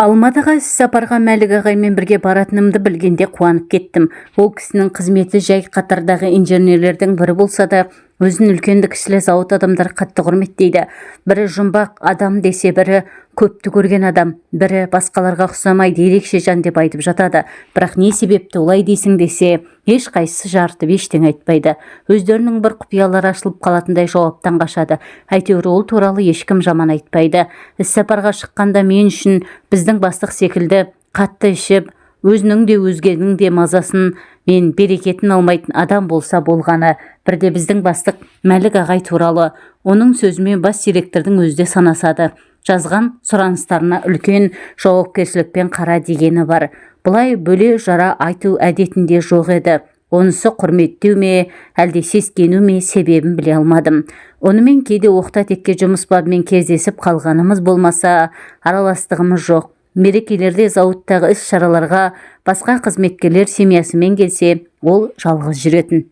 Алматыға іссапарға Мәлік ағаймен бірге баратынымды білгенде қуанып кеттім. Ол кісінің қызметі жай қатардағы инженерлердің бірі болса да, өзін үлкенді-кішілі зауыт адамдары қатты құрметтейді. Бірі жұмбақ адам десе, бірі көпті көрген адам, бірі басқаларға ұқсамайды, ерекше жан деп айтып жатады. Бірақ не себепті олай дейсің десе, ешқайсысы жарытып ештеңе айтпайды. Өздерінің бір құпиялары ашылып қалатындай жауаптан қашады. Әйтеуір ол туралы ешкім жаман айтпайды. Іссапарға шыққанда мен үшін біздің бастық секілді қатты ішіп, өзінің де, өзгенің де мазасын мен берекетін алмайтын адам болса болғаны. Бірде біздің бастық Мәлік ағай туралы: «Оның сөзімен бас директордың өзі де санасады, жазған сұраныстарына үлкен жауапкершілікпен қара», – дегені бар. Бұлай бөле жара айту әдетінде жоқ еді. Онысы құрметтеу ме, әлде сескену ме, себебін біле алмадым. Онымен кейде оқта-текте жұмыс бабымен кездесіп қалғанымыз болмаса, араластығымыз жоқ. Мерекелерде зауыттағы іс-шараларға басқа қызметкерлер семьясымен келсе, ол жалғыз жүретін.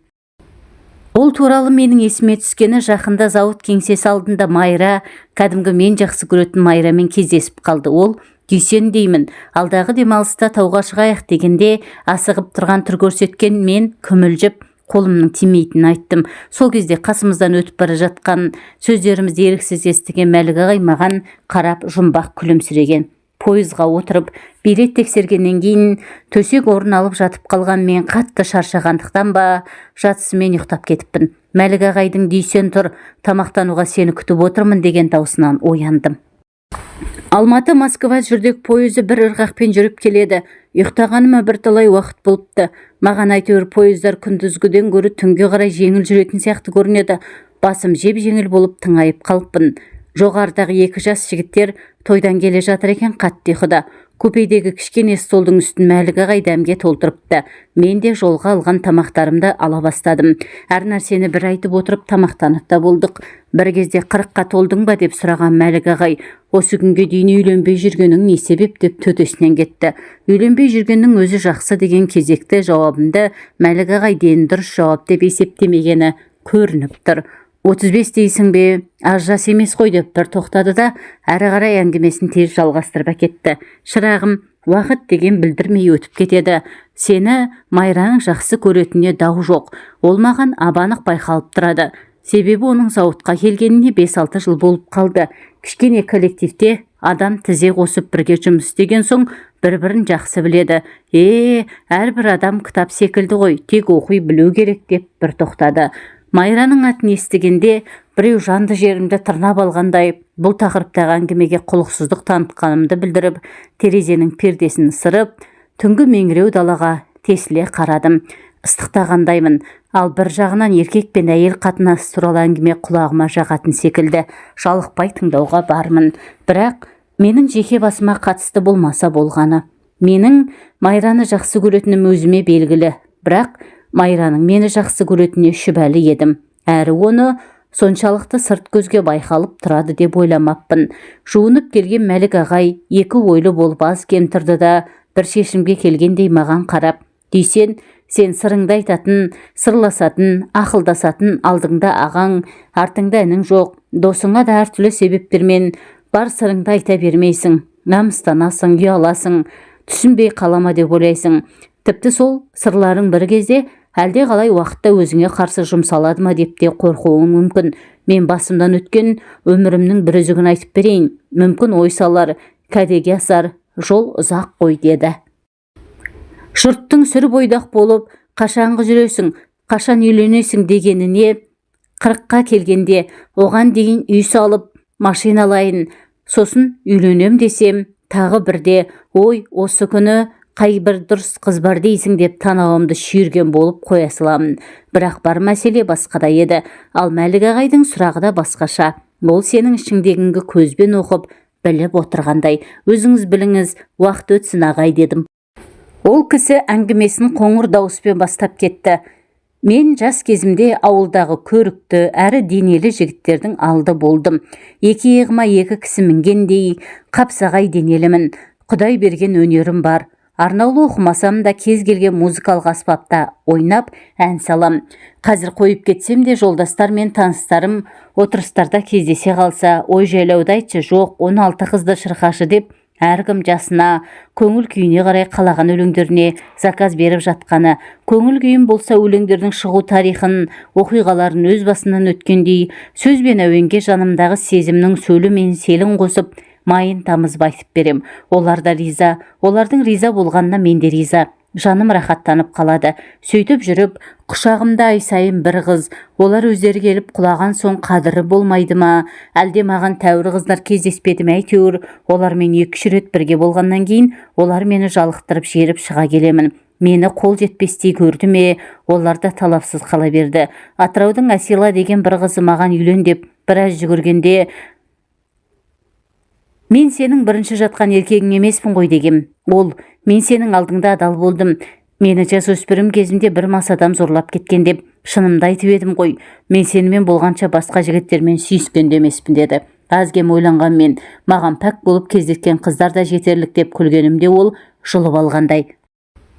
Ол туралы менің есіме түскені жақында зауыт кеңсесі алдында Майра, кәдімгі мен жақсы көретін Майрамен кездесіп қалды. Ол: «Дүйсен деймін, алдағы демалыста тауға шығайық», – дегенде, асығып тұрған түр көрсеткен мен күмілжіп қолымның тимейтінін айттым. Сол кезде қасымыздан өтіп бара жатқан, сөздерімізді еріксіз естіген Мәлік ағай маған қарап жұмбақ күлімсіреген. Пойызға отырып, билет тексергеннен кейін төсек орын алып жатып қалған мен қатты шаршағандықтан ба, жатысымен ұйықтап кетіппін. Мәлік ағайдың: «Дүйсен, тұр, тамақтануға сені күтіп отырмын», – деген даусынан ояндым. Алматы – Москва жүрдек пойызы бір ырғақпен жүріп келеді. Ұйықтағаныма бірталай уақыт болыпты. Маған әйтеуір пойыздар күндізгіден гөрі түнге қарай жеңіл жүретін сияқты көрінеді. Басым жеп-жеңіл болып, тыңайып қалыппын. Жоғарыдағы екі жас жігіттер тойдан келе жатыр екен, қатты ұйқыда. Купедегі кішкене столдың үстін Мәлік ағай дәмге толтырыпты. Мен де жолға алған тамақтарымды ала бастадым. Әр нәрсені бір айтып отырып тамақтанып та болдық. Бір кезде: «40-қа толдың ба?» – деп сұраған Мәлік ағай: «Осы күнге дейін үйленбей жүргенің не себеп?» – деп төтесінен кетті. «Үйленбей жүргеннің өзі жақсы», – деген кезекті жауабымды Мәлік ағай дені дұрыс жауап деп есептемегені көрініп тұр. «35 дейсің бе, аз жас емес қой», – деп бір тоқтады да, әрі қарай әңгімесін тез жалғастырып әкетті. «Шырағым, уақыт деген білдірмей өтіп кетеді. Сені Майраның жақсы көретініне дау жоқ. Ол маған ап-анық байқалып тұрады. Себебі оның зауытқа келгеніне 5-6 жыл болып қалды. Кішкене коллективте адам тізе қосып бірге жұмыс істеген соң, бір-бірін жақсы біледі. Е, әрбір адам кітап секілді ғой, тек оқи білу керек», – деп бір тоқтады. Майраның атын естігенде біреу жанды жерімді тырнап алғандай, бұл тақырыптағы әңгімеге құлықсыздық танытқанымды білдіріп, терезенің пердесін ысырып, түнгі меңіреу далаға тесіле қарадым. Ыстықтағандаймын. Ал бір жағынан еркек пен әйел қатынасы туралы әңгіме құлағыма жағатын секілді, жалықпай тыңдауға бармын. Бірақ менің жеке басыма қатысты болмаса болғаны. Менің Майраны жақсы көретінім өзіме белгілі, бірақ Майраның мені жақсы көретініне шүбәлі едім. Әрі оны соншалықты сырт көзге байқалып тұрады деп ойламаппын. Жуынып келген Мәлік ағай екі ойлы болып аз кем тұрды да, бір шешімге келгендей маған қарап: «Дүйсен, сен сырыңды айтатын, сырласатын, ақылдасатын алдыңда ағаң, артыңда інің жоқ. Досыңа да әртүрлі себептермен бар сырыңды айта бермейсің. Намыстанасың, ұяласың, түсінбей қала ма деп ойлайсың. Тіпті сол сырларың бір кезде, әлде қалай уақытта өзіңе қарсы жұмсалады ма деп те қорқуың мүмкін. Мен басымдан өткен өмірімнің бір үзігін айтып берейін. Мүмкін, ой салар, кәдеге асар. Жол ұзақ қой», – деді. «Жұрттың сүр бойдақ болып қашанғы жүресің, қашан үйленесің дегеніне, 40-қа келгенде, оған дейін үй салып, машина алайын, сосын үйленем десем, тағы бірде: "Ой, осы күні қай бір дұрыс қыз бар дейсің?" деп танауымды шүйірген болып қоя саламын». Бірақ бар мәселе басқада еді. Ал Мәлік ағайдың сұрағы да басқаша. Ол сенің ішіңдегіңді көзбен оқып біліп отырғандай. «Өзіңіз біліңіз, уақыт өтсін, ағай», – дедім. Ол кісі әңгімесін қоңыр дауыспен бастап кетті. «Мен жас кезімде ауылдағы көрікті әрі денелі жігіттердің алды болдым. Екі иығыма екі кісі мінгендей қапсағай денелімін. Құдай берген өнерім бар. Арнаулы оқымасам да, кез келген музыкалық аспапта ойнап, ән салам. Қазір қойып кетсем де, жолдастар мен таныстарым отырыстарда кездесе қалса: "Ой, жайлауды айтшы, жоқ, 16 қызды шырқашы", – деп Әркім жасына, көңіл күйіне қарай қалаған өлеңдеріне заказ беріп жатқаны. Көңіл күйім болса, өлеңдердің шығу тарихын, оқиғаларын өз басынан өткендей сөз бен әуенге жанымдағы сезімнің сөлі мен селін қосып, майын тамызып айтып берем. Олар да риза, олардың риза болғанына мен де риза. Жаным рахаттанып қалады. Сөйтіп жүріп, құшағымда ай сайын бір қыз, олар өздері келіп құлаған соң қадірі болмайды ма, әлде маған тәуір қыздар кездеспеді ме, әйтеуір олармен 2-3 рет бірге болғаннан кейін олар мені жалықтырып жеріп шыға келемін. Мені қол жетпестей көрді ме, олар да талапсыз қала берді. Атыраудың Әсила деген бір қызы маған үйлен деп біраз жүгіргенде, мен сенің бірінші жатқан еркегің емеспін ғой дегем. Ол, мен сенің алдыңда адал болдым, мені жасөспірім кезімде бір мас адам зорлап кеткен деп шынымды айтып едім ғой. Мен сенімен болғанша басқа жігіттермен сүйіскен де емеспін деді. Аз-кем ойланғанмен, маған пәк болып кездескен қыздар да жетерлік деп күлгенімде, ол жұлып алғандай.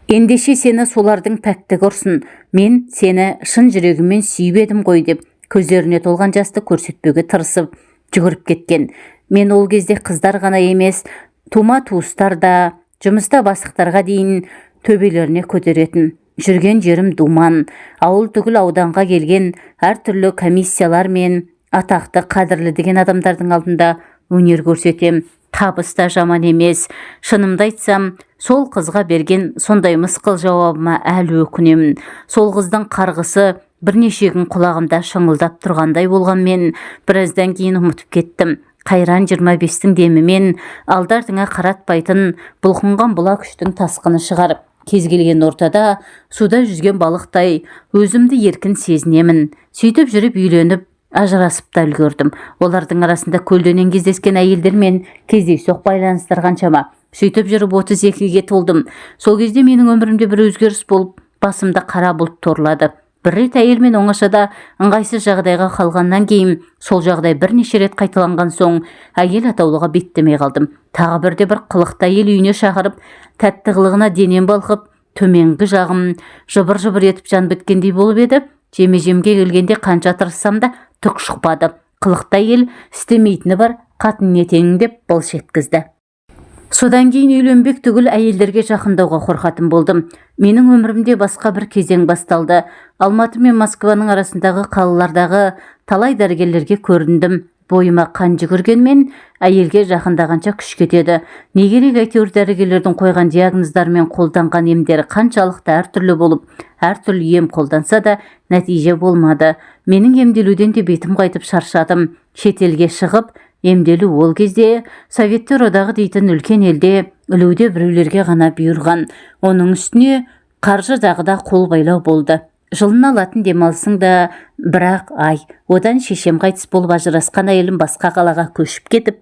Ендеше сені солардың пәктігі ұрсын, мен сені шын жүрегіммен сүйіп едім ғой деп көздеріне толған жасты көрсетпеуге тырысып жүгіріп кеткен. Мен ол кезде қыздар ғана емес, тума туыстар да, жұмыста бастықтарға дейін төбелеріне көтеретін. Жүрген жерім думан, ауыл түгіл ауданға келген әртүрлі комиссиялар мен атақты, қадірлі деген адамдардың алдында өнер көрсетем. Табыс та жаман емес. Шынымды айтсам, сол қызға берген сондай мысқыл жауабыма әлі өкінемін. Сол қыздың қарғысы бірнеше күн құлағымда шыңылдап тұрғандай болғанмен, біраздан кейін ұмытып кеттім. Қайран 25-тің демімен алды артыңа қаратпайтын бұлқынған бұла күштің тасқыны шығар. Кез келген ортада суда жүзген балықтай өзімді еркін сезінемін. Сөйтіп жүріп үйленіп, ажырасып та үлгердім. Олардың арасында көлденең кездескен әйелдермен кездейсоқ байланыстар қаншама. Сөйтіп жүріп 32-ге толдым. Сол кезде менің өмірімде бір өзгеріс болып, басымда қара бұлт торлады. Бір рет әйелмен оңашада ыңғайсыз жағдайға қалғаннан кейін, сол жағдай бірнеше рет қайталанған соң, әйел атаулыға беттемей қалдым. Тағы бірде бір қылықты әйел үйіне шақырып, тәтті қылығына денем балқып, төменгі жағым жыбыр-жыбыр етіп жан біткендей болып еді, жеме-жемге келгенде қанша тырыссам да түк шықпады. Қылықты әйел істемейтіні бар, қатын не тең деп былш еткізді. Содан кейін үйленбек түгіл әйелдерге жақындауға қорқатын болдым. Менің өмірімде басқа бір кезең басталды. Алматы мен Москваның арасындағы қалалардағы талай дәрігерлерге көріндім. Бойыма қан жүгіргенмен, әйелге жақындағанша күш кетеді. Не керек, әйтеуір дәрігерлердің қойған диагноздары мен қолданған емдері қаншалықты әртүрлі болып, әртүрлі ем қолданса да, нәтиже болмады. Менің емделуден де бетім қайтып шаршадым. Шетелге шығып емделу ол кезде Советтер Одағы дейтін үлкен елде ілуде біреулерге ғана бұйырған. Оның үстіне қаржы жағы да қол байлау болды. Жылына алатын демалысың да бір-ақ ай. Одан шешем қайтыс болып, ажырасқан әйелім басқа қалаға көшіп кетіп,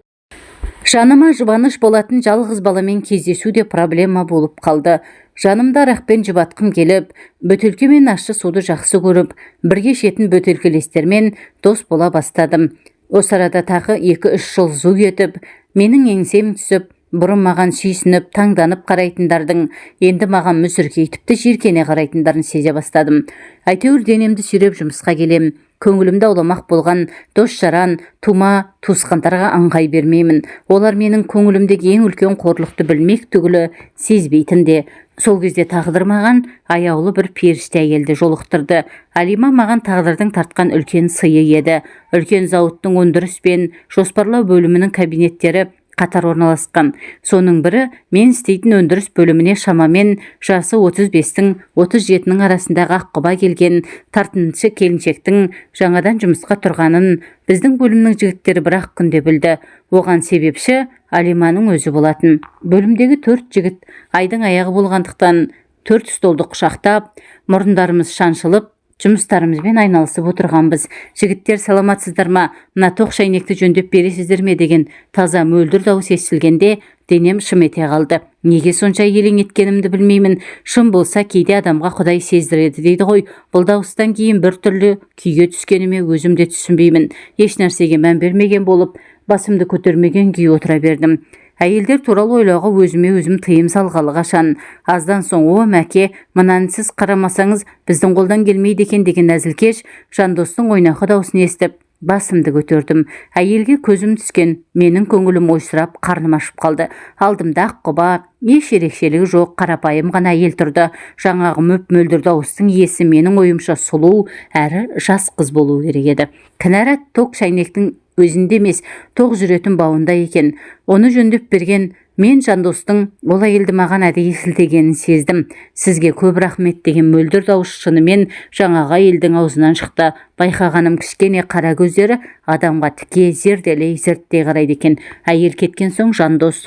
жаныма жұбаныш болатын жалғыз баламен кездесу де проблема болып қалды. Жанымда арақпен жұбатқым келіп, бөтелке мен ащы суды жақсы көріп, бірге ішетін бөтелкелестермен дос бола бастадым. Осы арада тағы 2-3 жыл зу етіп, менің еңсем түсіп, бұрын маған сүйсініп, таңданып қарайтындардың енді маған мүсіркей, тіпті жиіркене қарайтындарын сезе бастадым. Әйтеуір денемді сүйреп жұмысқа келем. Көңілімді ауламақ болған дос-жаран, тума туысқандарға ыңғай бермеймін. Олар менің көңілімдегі ең үлкен қорлықты білмек түгілі сезбейтін де. Сол кезде тағдыр маған аяулы бір періште әйелді жолықтырды. Алима маған тағдырдың тартқан үлкен сыйы еді. Үлкен зауыттың өндіріс пен жоспарлау бөлімінің кабинеттері қатар орналасқан. Соның бірі мен істейтін өндіріс бөліміне шамамен жасы 35-тің 37-нің арасындағы аққұба келген тартыншы келіншектің жаңадан жұмысқа тұрғанын біздің бөлімнің жігіттері бір-ақ күнде білді. Оған себепші Алиманың өзі болатын. Бөлімдегі 4 жігіт айдың аяғы болғандықтан 4 столды құшақтап, мұрындарымыз шаншылып, жұмыстарымызбен айналысып отырғанбыз. Жігіттер, саламатсыздар ма, мына тоқ шәйнекті жөндеп бересіздер ме деген таза мөлдір дауыс естілгенде денем шым ете қалды. Неге сонша елең еткенімді білмеймін. Шын болса, кейде адамға Құдай сездіреді дейді ғой. Бұл дауыстан кейін бір түрлі күйге түскеніме өзім де түсінбеймін. Еш нәрсеге мән бермеген болып, басымды көтермеген күйі отыра бердім. Әйелдер туралы ойлауға өзіме өзім тыйым салғалы қашан. Аздан соң, о, Мәке, мынаны сіз қарамасаңыз, біздің қолдан келмейді екен деген әзілкеш Жандостың ойнақы даусын естіп, Басымды көтердім. Әйелге көзім түскен. Менің көңілім ойсырап, қарным ашып қалды. Алдымда аққұба, еш ерекшелігі жоқ, қарапайым ғана әйел тұрды. Жаңағы мөп-мөлдір дауыстың иесі менің ойымша сұлу әрі жас қыз болуы керек еді. Кінәрат ток шайнектің өзінде емес, тоқ жүретін бауында екен. Оны жөндеп берген мен Жандостың ол әйелді маған әдейі сілтегенін сездім. «Сізге көп рахмет», – деген мөлдір дауыс шынымен жаңағы әйелдің аузынан шықты. Байқағаным, кішкене қара көздері адамға тіке, зерделей, зерттей қарайды екен. Әйел кеткен соң Жандос: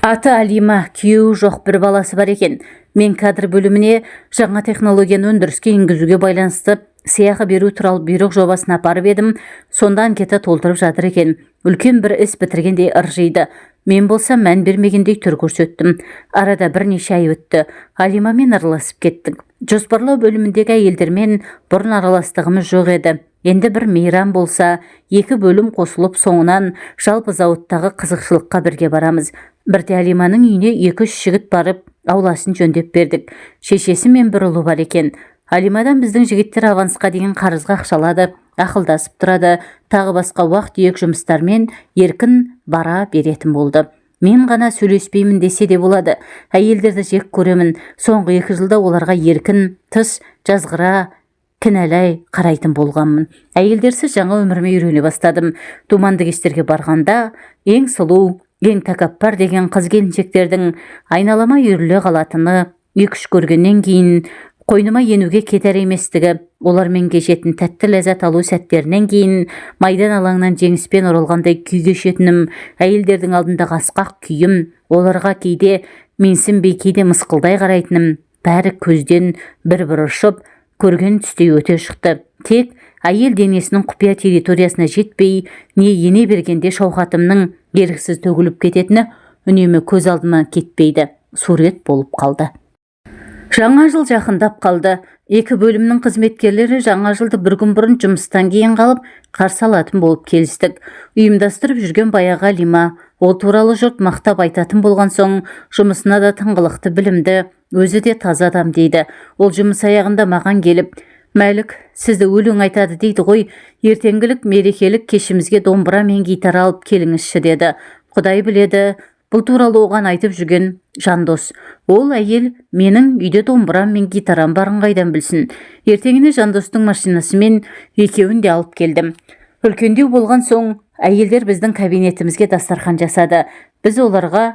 «Аты Алима, күйеуі жоқ, бір баласы бар екен. Мен кадр бөліміне жаңа технологияны өндіріске енгізуге байланысты сыйақы беру туралы бұйрық жобасын апарып едім, сонда анкета толтырып жатыр екен. Үлкен бір іс бітіргендей ыржиды. Мен болсам, мән бермегендей түр көрсеттім. Арада бірнеше ай өтті. Алимамен араласып кеттік. Жоспарлау бөліміндегі әйелдермен бұрын араластығымыз жоқ еді. Енді бір мейрам болса, екі бөлім қосылып, соңынан жалпы зауыттағы қызықшылыққа бірге барамыз. Бірде Алиманың үйіне екі-үш жігіт барып, ауласын жөндеп бердік. Шешесі мен бір ұлы бар екен. Алимадан біздің жігіттер авансқа деген қарызға ақша алады, ақылдасып тұрады, тағы басқа уақ-түйек жұмыстармен еркін бара беретін болды. Мен ғана сөйлеспеймін десе де болады. Әйелдерді жек көремін. Соңғы 2 жылда оларға еркін тыс жазғыра, кінәлай қарайтын болғанмын. Әйелдерсіз жаңа өміріме үйрене бастадым. Думанды кештерге барғанда ең сұлу, ең тәкаппар деген қыз келіншектердің айналама үйіріле қалатыны, екі-үш көргеннен кейін қойныма енуге кетер еместігі, олармен кешетін тәтті ләззат алу сәттерінен кейін майдан алаңынан жеңіспен оралғандай күй кешетінім, әйелдердің алдындағы асқақ күйім, оларға кейде менсінбей, кейде мысқылдай қарайтыным, бәрі көзден бір-бір ұшып, көрген түстей өте шықты. Тек әйел денесінің құпия территориясына жетпей не ене бергенде шауқатымның еріксіз төгіліп кететіні үнемі көз алдымнан кетпейді, сурет болып қалды. Жаңа жыл жақындап қалды. Екі бөлімнің қызметкерлері жаңа жылды бір күн бұрын жұмыстан кейін қалып қарсы алатын болып келістік. Ұйымдастырып жүрген баяғы Алима. Ол туралы жұрт мақтап айтатын болған соң, жұмысына да тыңғылықты, білімді, өзі де таза адам дейді. Ол жұмыс аяғында маған келіп: «Мәлік, сізді өлең айтады дейді ғой. Ертеңгілік мерекелік кешімізге домбыра мен гитара алып келіңізші», – деді. Құдай біледі, бұл туралы оған айтып жүрген Жандос. Ол әйел менің үйде домбырам мен гитарам барын қайдан білсін? Ертеңіне Жандостың машинасымен екеуін де алып келдім. Үлкендеу болған соң, әйелдер біздің кабинетімізге дастархан жасады. Біз оларға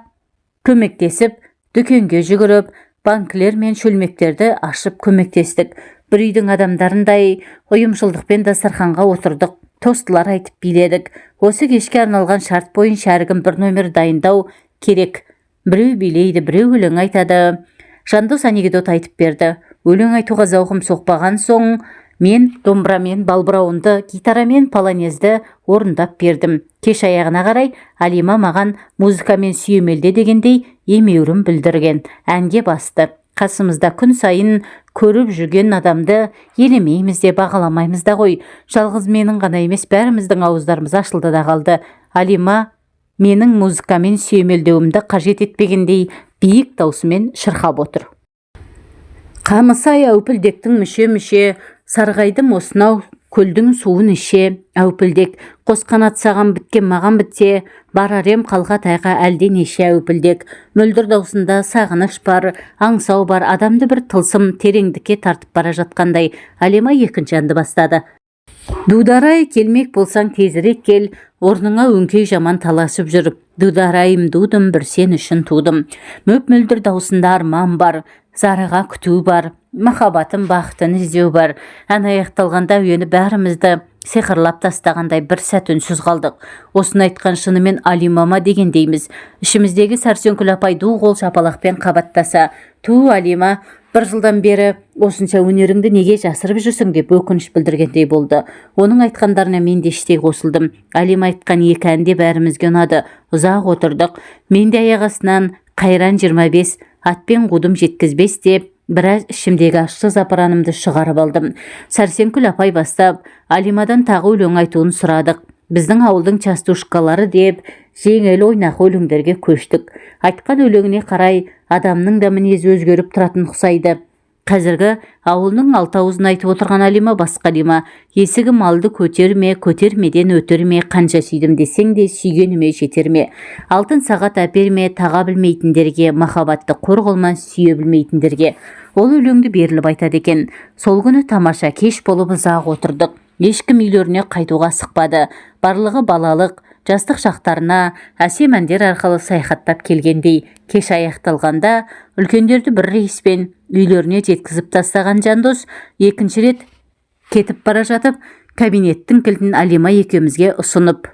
көмектесіп, дүкенге жүгіріп, банкілер мен шөлмектерді ашып көмектестік. Бір үйдің адамдарындай ұйымшылдықпен дастарханға отырдық, тостылар айтып, биледік. Осы кешке арналған шарт бойынша әркім бір номер дайындау керек: біреу билейді, біреу өлең айтады. Жандос анекдот айтып берді. Өлең айтуға зауқым соқпаған соң, мен домбырамен балбырауынды, гитарамен полонезді орындап бердім. Кеш аяғына қарай Алима маған музыкамен сүйемелде дегендей емеурін білдірген әнге басты. Қасымызда күн сайын көріп жүрген адамды елемейміз де, бағаламаймыз да ғой. Жалғыз менің ғана емес, бәріміздің ауыздарымыз ашылды да қалды. Алима менің музыкамен сүйемелдеуімді қажет етпегендей, биік даусымен шырқап отыр: «Қамысай, әупілдектің мүше-мүше, сарғайдым осынау көлдің суын іше. Әупілдек, қос қанат саған біткен, маған бітсе, барар ем қалқа тайға әлденеше». Әупілдек. Мөлдір даусында сағыныш бар, аңсау бар, адамды бір тылсым тереңдікке тартып бара жатқандай. Алима екінші әнді бастады: «Дударай, келмек болсаң, тезірек кел, орныңа өңкей жаман таласып жүр. Дударайым, дудым, бір сен үшін тудым». Мөп мөлдір даусында арман бар, зарыға күту бар, махаббатын, бақытын іздеу бар. Ән аяқталғанда әуені бәрімізді сиқырлап тастағандай, бір сәт үнсіз қалдық. Осыны айтқан шынымен Алима ма дегендейміз. Ішіміздегі Сәрсенкүл апай ду қол шапалақпен қабаттаса: «Ту, Алима, бір жылдан бері осынша өнеріңді неге жасырып жүрсің?» – деп өкініш білдіргендей болды. Оның айтқандарына мен де іштей қосылдым. Алима айтқан екі ән де бәрімізге ұнады. Ұзақ отырдық. Мен де аяқ астынан «Қайран 25, атпен қудым жеткізбес» деп, біраз ішімдегі ащы запыранымды шығарып алдым. Сәрсенкүл апай бастап, Алимадан тағы өлең айтуын сұрадық. «Біздің ауылдың частушкалары» деп, жеңіл, ойнақы өлеңдерге көштік. Айтқан өлеңіне қарай адамның да мінезі өзгеріп тұратын ұқсайды. Қазіргі ауылының алты ауызын айтып отырған Алима басқа Алима. Есігім алды көтерме, көтермеден өтер ме, қанша сүйдім десең де, сүйгеніме жетер ме? Алтын сағат әперме таға білмейтіндерге, махаббатты қор қылма сүйе білмейтіндерге. Ол өлеңді беріліп айтады екен. Сол күні тамаша кеш болып ұзақ отырдық. Ешкім үйлеріне қайтуға асықпады. Барлығы балалық, жастық шақтарына әсем әндер арқылы саяхаттап келгендей. Кеш аяқталғанда үлкендерді бір рейспен үйлеріне жеткізіп тастаған Жандос екінші рет кетіп бара жатып, кабинеттің кілтін Алима екеумізге ұсынып: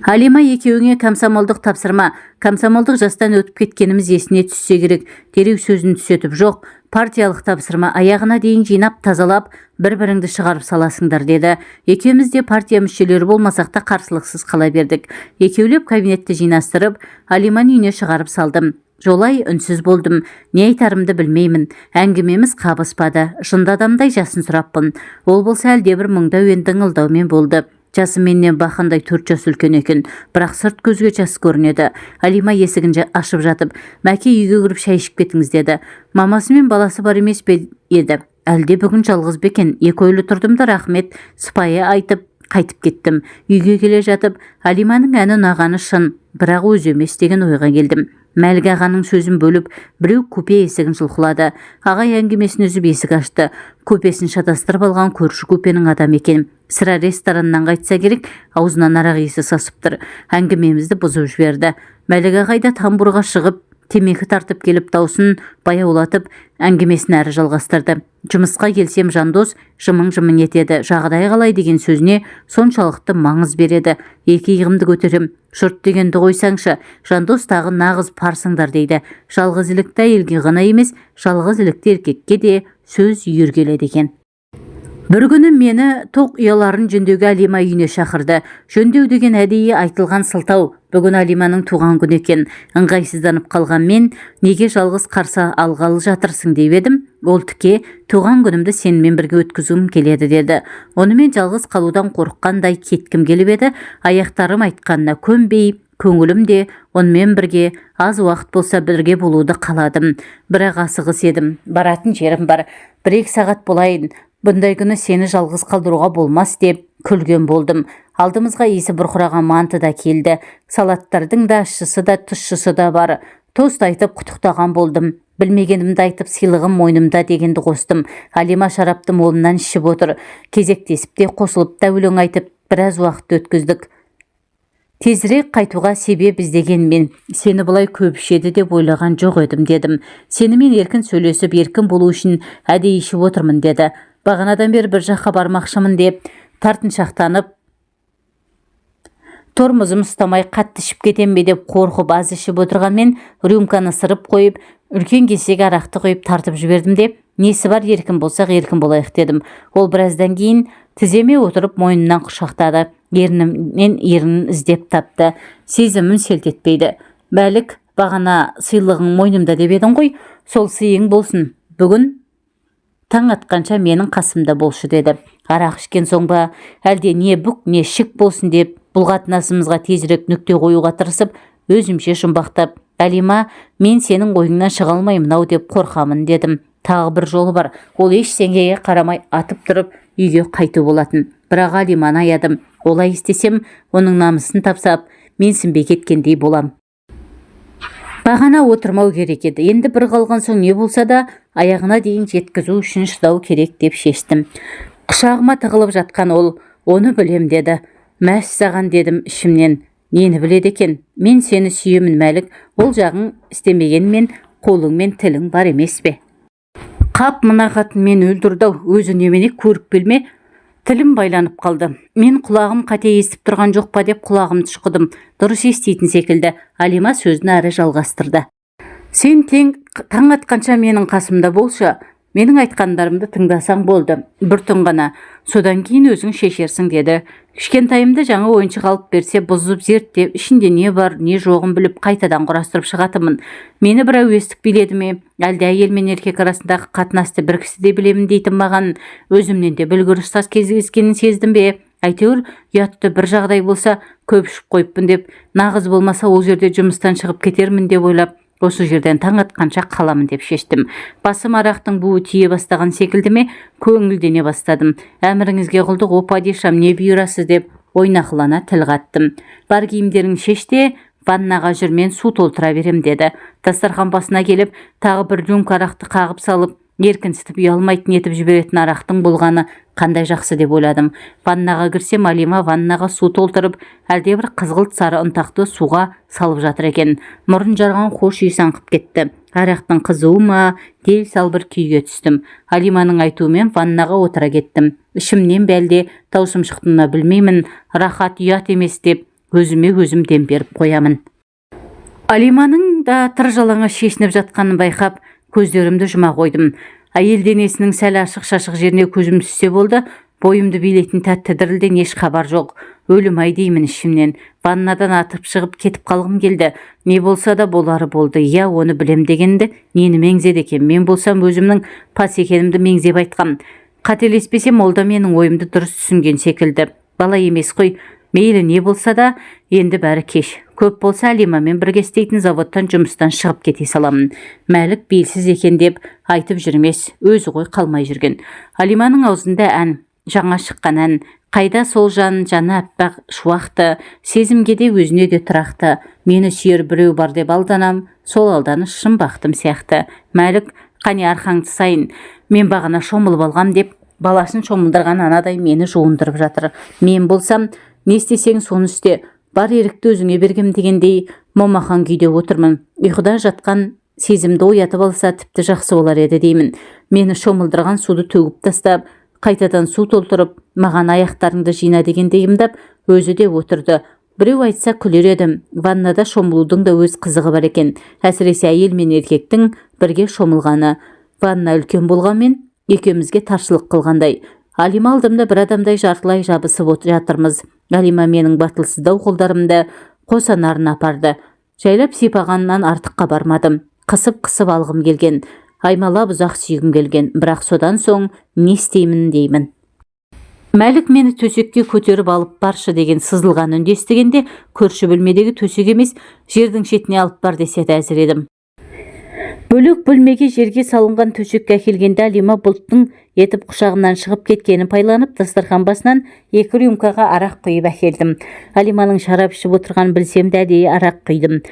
«Алима екеуіңе комсомолдық тапсырма». Комсомолдық жастан өтіп кеткеніміз есіне түссе керек, дереу сөзін түзетіп: «Жоқ, партиялық тапсырма, аяғына дейін жинап, тазалап, бір-біріңді шығарып саласыңдар», – деді. Екеуміз де партия мүшелері болмасақ та, қарсылықсыз қала бердік. Екеулеп кабинетті жинастырып, Алиманы үйіне шығарып салдым. Жолай үнсіз болдым. Не айтарымды білмеймін. Әңгімеміз қабыспады. Жынды адамдай жасын сұраппын. Ол болса әлдебір мұңды әуен дыңылдаумен болды. Жасы менен бақандай 4 жас үлкен екен, бірақ сырт көзге жас көрінеді. Алима есігін ашып жатып: «Мәке, үйге кіріп шай ішіп кетіңіз», – деді. Мамасы мен баласы бар емес пе еді, әлде бүгін жалғыз ба екен? Екі ойлы тұрдым да, рахмет сыпайы айтып, қайтып кеттім. Үйге келе жатып, Алиманың әні ұнағаны шын, бірақ өзі емес деген ойға келдім. Мәлік ағаның сөзін бөліп, біреу купе есігін жұлқылады. Ағай әңгімесін үзіп, есік ашты. Купесін шатастырып алған көрші купенің адамы екен. Сірә, рестораннан қайтса керек, аузынан арақ иісі сасып тұр. Әңгімемізді бұзып жіберді. Мәлік ағай да тамбурға шығып, темекі тартып келіп, даусын баяулатып, әңгімесін әрі жалғастырды: «Жұмысқа келсем, Жандос жымың-жымың етеді. Жағдай қалай деген сөзіне соншалықты маңыз береді, екі иығымды көтерем. Жұрт дегенді қойсаңшы, Жандос тағы нағыз парсыңдар дейді. Жалғыз ілікті әйелге ғана емес, жалғыз ілікті еркекке де сөз үйір келеді екен». Бір күні мені тоқ ұяларын жөндеуге Алима үйіне шақырды. Жөндеу деген әдейі айтылған сылтау. Бүгін Алиманың туған күні екен. Ыңғайсызданып қалған мен: «Неге жалғыз қарсы алғалы жатырсың?» – деп едім, ол тіке: «Туған күнімді сенімен бірге өткізгім келеді», – деді. Онымен жалғыз қалудан қорыққандай кеткім келіп еді, аяқтарым айтқанына көнбей, көңілім де онымен бірге аз уақыт болса бірге болуды қаладым. Бірақ асығыс едім, баратын жерім бар, 1-2 сағат болайын, бұндай күні сені жалғыз қалдыруға болмас деп күлген болдым. Алдымызға иісі бұрқыраған манты да келді. Салаттардың да ащысы да, тұщысы да бар. Тост айтып құттықтаған болдым. Білмегенімді айтып, сыйлығым мойнымда дегенді қостым. Алима шарапты молынан ішіп отыр. Кезектесіп те, қосылып та өлең айтып, біраз уақыт өткіздік. Тезірек қайтуға себеп іздеген мен: «Сені бұлай көп ішеді деп ойлаған жоқ едім», – дедім. «Сенімен еркін сөйлесіп, еркін болу үшін әдейі ішіп отырмын», – деді. Бағанадан бері бір жаққа бармақшымын деп тартыншақтанып, тормозым ұстамай қатты ішіп кетем бе деп қорқып аз ішіп отырғанмен, рюмканы сырып қойып, үлкен кесек арақты құйып тартып жібердім де: «Несі бар, еркін болсақ, еркін болайық», – дедім. Ол біраздан кейін тіземе отырып, мойнымнан құшақтады, ернімнен ернін іздеп тапты. Сезімім селт етпейді. «Мәлік, бағана сыйлығың мойнымда деп едің ғой, сол сыйың болсын, бүгін таң атқанша менің қасымда болшы», – деді. Арақ ішкен соң ба, әлде не бүк, не шік болсын деп, бұл қатынасымызға тезірек нүкте қоюға тырысып, өзімше жұмбақтап: «Әлима, мен сенің ойыңнан шыға алмаймын ау деп қорқамын», – дедім. Тағы бір жолы бар, ол ештеңеге қарамай атып тұрып үйге қайту болатын. Бірақ Алиманы аядым. Олай істесем, оның намысын тапсап, менсінбей кеткендей болам. Бағана отырмау керек еді. Енді бір қалған соң не болса да аяғына дейін жеткізу үшін шыдау керек деп шештім. Құшағыма тығылып жатқан ол: «Оны білем», – деді. «Мәссаған», – дедім ішімнен. Нені біледі екен? «Мен сені сүйемін, Мәлік. Ол жағын істемегенмен, қолың мен тілің бар емес пе? Қап, мына қатын мені өлтірді ау, өзі немене, көріп келме? Тілім байланып қалды. Мен құлағым қате естіп тұрған жоқ па деп құлағымды шұқыдым. Дұрыс еститін секілді. Алима сөзін әрі жалғастырды: «Сен тең таң атқанша менің қасымда болшы. Менің айтқандарымды тыңдасаң болды. Бір түн ғана. Содан кейін өзің шешерсің», – деді. Кішкентайымда жаңа ойыншық алып берсе, бұзып, зерттеп, ішінде не бар, не жоғын біліп, қайтадан құрастырып шығатынмын. Мені бір әуестік биледі ме, әлде әйел мен еркек арасындағы қатынасты бір кісідей білемін дейтін маған өзімнен де білгір ұстаз кездескенін сездім бе, әйтеуір ұятты бір жағдай болса, көп ішіп қойыппын деп, нағыз болмаса, ол жерде жұмыстан шығып кетермін деп ойлап Осы жерден таң атқанша қаламын деп шештім. Басым арақтың буы тие бастаған секілді ме, көңілдене бастадым. Әміріңізге құлдық, о падишам, не бұйырасыз деп ойнақылана тіл қаттым. Бар киімдеріңді шеш те, ваннаға жүр, мен су толтыра берем деді. Дастархан басына келіп, тағы бір рюмка арақты қағып салып, еркінсітіп ұялмайтын етіп жіберетін арақтың болғаны қандай жақсы деп ойладым. Ваннаға кірсем, Алима ваннаға су толтырып, әлдебір қызғылт сары ұнтақты суға салып жатыр екен. Мұрын жарған хош иіс аңқып кетті. Арақтың қызуы ма, дел сал бір күйге түстім. Алиманың айтуымен ваннаға отыра кеттім. Ішімнен бе, әлде даусым шықты ма, білмеймін, рахат ұят емес деп өзіме өзім дем беріп қоямын. Алиманың да тыр жалаңаш шешініп жатқанын байқап, көздерімді жұма қойдым. Әйел денесінің сәл ашық-шашық жеріне көзім түссе болды, бойымды билейтін тәтті дірілден еш хабар жоқ. Өлім ай деймін ішімнен. Ваннадан атып шығып кетіп қалғым келді. Не болса да болары болды. Иә, оны білем дегенді нені меңзеді екен? Мен болсам өзімнің пас екенімді меңзеп айтқам. Қателеспесем, ол да менің ойымды дұрыс түсінген секілді. Бала емес қой. Мейлі, не болса да, енді бәрі кеш. Көп болса, Алимамен бірге істейтін заводтан жұмыстан шығып кете саламын. Мәлік белсіз екен деп айтып жүрмес, өзі ғой қалмай жүрген. Алиманың аузында ән, жаңа шыққан ән. Қайда сол жан, жаны аппақ шуақты, сезімге де, өзіне де тұрақты. Мені сүйер біреу бар деп алданам, сол алданыш шын бақытым сияқты. Мәлік, қане, арқаңды сайын, мен бағана шомылып алғам деп, баласын шомылдырған анадай мені жуындырып жатыр. Мен болсам, не істесең соны істе, бар ерікті өзіңе бергем дегендей момақан күйде отырмын. Ұйқыда жатқан сезімді оятып алса, тіпті жақсы болар еді деймін. Мені шомылдырған суды төгіп тастап, қайтадан су толтырып, маған аяқтарыңды жина дегендей ымдап, өзі де отырды. Біреу айтса, күлер едім. Ваннада шомылудың да өз қызығы бар екен. Әсіресе әйел мен еркектің бірге шомылғаны. Ванна үлкен болғанмен, екеумізге таршылық қылғандай. Алима алдымда бір адамдай жартылай жабысып жатырмыз. Алима менің батылсыздау қолдарымды қос анарына апарды. Жайлап сипағаннан артыққа бармадым. Қысып-қысып алғым келген. Аймалап ұзақ сүйгім келген. Бірақ содан соң не істеймін деймін. Мәлік, мені төсекке көтеріп алып баршы деген сызылған үнді естігенде, көрші бөлмедегі төсек емес, жердің шетіне алып бар десе де әзір едім. Бөлек бөлмеге жерге салынған төсекке әкелгенде, Алима бұлттың етіп құшағымнан шығып кеткенін пайдаланып, дастархан басынан екі рюмкаға арақ құйып әкелдім. Алиманың шарап ішіп отырғанын білсем де, әдейі арақ құйдым.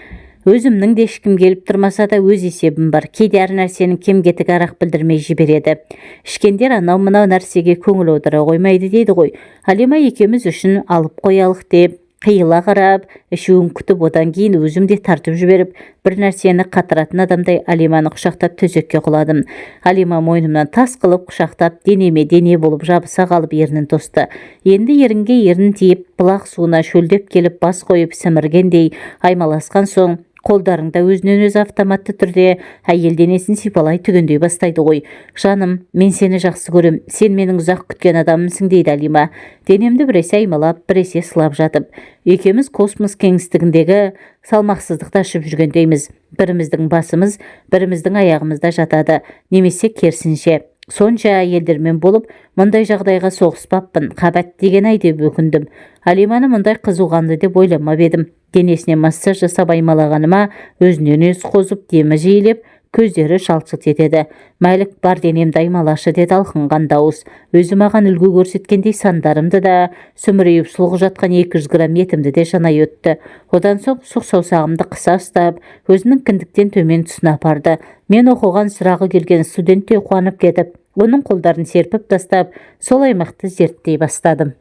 Өзімнің де ішкім келіп тұрмаса да, өз есебім бар. Кейде әр нәрсенің кем кетігі арақ білдірмей жібереді. Ішкендер анау мынау нәрсеге көңіл аудара қоймайды дейді ғой. Алима екеуміз үшін алып қоялық деп қиыла қарап, ішуін күтіп, одан кейін өзім де тартып жіберіп, бір нәрсені қатыратын адамдай Алиманы құшақтап төсекке құладым. Алима мойнымнан тас қылып құшақтап, денеме дене болып жабыса қалып, ернін тосты. Енді ерінге ерін тиіп, бұлақ суына шөлдеп келіп бас қойып сіміргендей аймаласқан соң, қолдарың да өзінен өзі автоматты түрде әйел денесін сипалай, түгендей бастайды ғой. Жаным, мен сені жақсы көрем, сен менің ұзақ күткен адамымсың дейді Алима денемді біресе аймалап, біресе сылап жатып. Екеуміз космос кеңістігіндегі салмақсыздықта ұшып жүргендейміз. Біріміздің басымыз біріміздің аяғымызда жатады немесе керісінше. Сонша әйелдермен болып, мұндай жағдайға соғыспаппын, қабат деген ай деп өкіндім. Алиманы мұндай қызуқанды деп ойламап едім. Денесіне массаж жасап аймалағаныма өзінен өзі қозып, демі жиілеп, көздері жалт-жұлт етеді. Мәлік, бар денемді аймалашы деді алқынған дауыс. Өзі маған үлгі көрсеткендей сандарымды да, сүмірейіп сұлғы жатқан 200 грамм етімді де жанай өтті. Одан соң сұқ саусағымды қыса ұстап, өзінің кіндіктен төмен тұсына апарды. Мен оқыған сұрағы келген студенттей қуанып кетіп, оның қолдарын серпіп тастап, сол аймақты зерттей бастадым.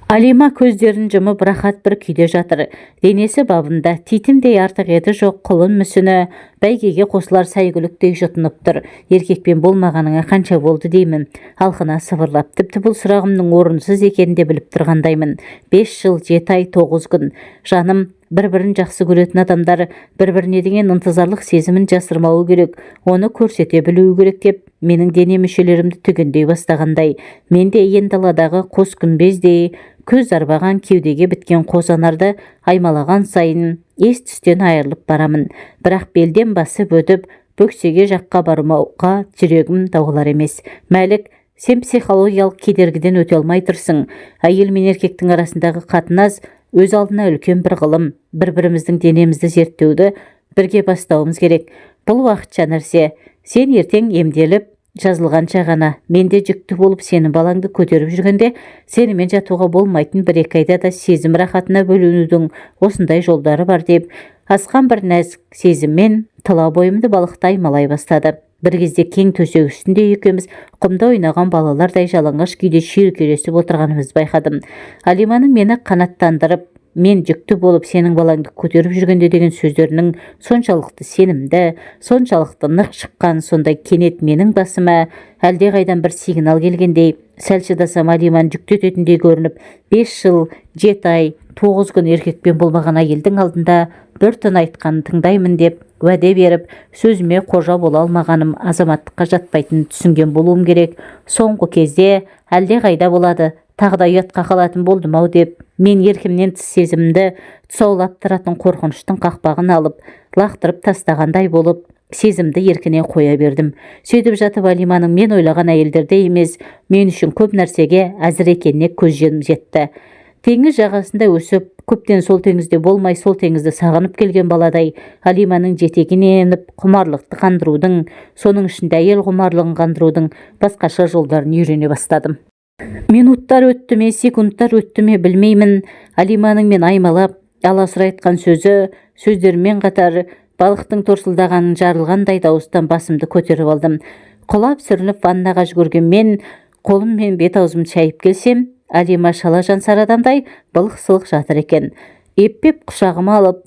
Алима көздерін жұмып, рахат бір күйде жатыр. Денесі бабында, титімдей артық еті жоқ, құлын мүсіні бәйгеге қосылар сәйгүліктей жұтынып тұр. Еркекпен болмағаныңа қанша болды деймін алқына сыбырлап. Тіпті бұл сұрағымның орынсыз екенін де біліп тұрғандаймын. 5 жыл 7 ай 9 күн. Жаным, бір-бірін жақсы көретін адамдар бір-біріне деген ынтызарлық сезімін жасырмауы керек, оны көрсете білуі керек деп, менің дене мүшелерімді түгендей бастағандай. Мен де иен даладағы қос күмбездей көз арбаған кеудеге біткен қос анарды аймалаған сайын ес түстен айырылып барамын. Бірақ белден басып өтіп, бөксеге жаққа бармауға жүрегім даулар емес. Мәлік, сен психологиялық кедергіден өте алмай тұрсың. Әйел мен еркектің арасындағы қатынас өз алдына үлкен бір ғылым. Бір біріміздің денемізді зерттеуді Бірге бастауымыз керек. Бұл уақытша нәрсе. Сен ертең емделіп жазылғанша ғана. Мен де жүкті болып сенің балаңды көтеріп жүргенде сенімен жатуға болмайтын 1-2 айда да сезім рахатына бөленудің осындай жолдары бар деп асқан бір нәзік сезіммен тұла бойымды балықтай аймалай бастады. Бір кезде кең төсек үстінде екеуміз құмда ойнаған балалардай жалаңаш күйде шүйіркелесіп отырғанымызды байқадым. Алиманың мені қанаттандырып, мен жүкті болып сенің балаңды көтеріп жүргенде деген сөздерінің соншалықты сенімді, соншалықты нық шыққан сондай кенет менің басыма әлдеқайдан бір сигнал келгендей, сәл шыдасам Алиманы жүктететіндей көрініп, 5 жыл 7 ай 9 күн еркекпен болмаған әйелдің алдында бір түн айтқанын тыңдаймын деп уәде беріп, сөзіме қожа бола алмағаным азаматтыққа жатпайтынын түсінген болуым керек. Соңғы кезде әлдеқайда болады, тағы да ұятқа қалатын болдым-ау деп, мен еркімнен тыс сезімді тұсаулап тұратын қорқыныштың қақпағын алып, лақтырып тастағандай болып, сезімді еркіне қоя бердім. Сөйтіп жатып Алиманың мен ойлаған әйелдердей емес, мен үшін көп нәрсеге әзір екеніне көз жетті. Теңіз жағасында өсіп, көптен сол теңізде болмай, сол теңізді сағынып келген баладай Алиманың жетегіне еніп, құмарлықты қандырудың, соның ішінде әйел құмарлығын қандырудың басқаша жолдарын үйрене бастадым. Минуттар өтті ме, секундтар өтті ме білмеймін. Алиманың мен аймалап, аласұра айтқан сөзі, сөздерімен қатар балықтың торсылдағанын жарылғандай дауыстан басымды көтеріп алдым. Құлап сүрініп ваннаға жүгірген мен қолым мен бет аузымды шайып келсем, Алима шала жансар адамдай былық-сылық жатыр екен. Еппеп құшағыма алып,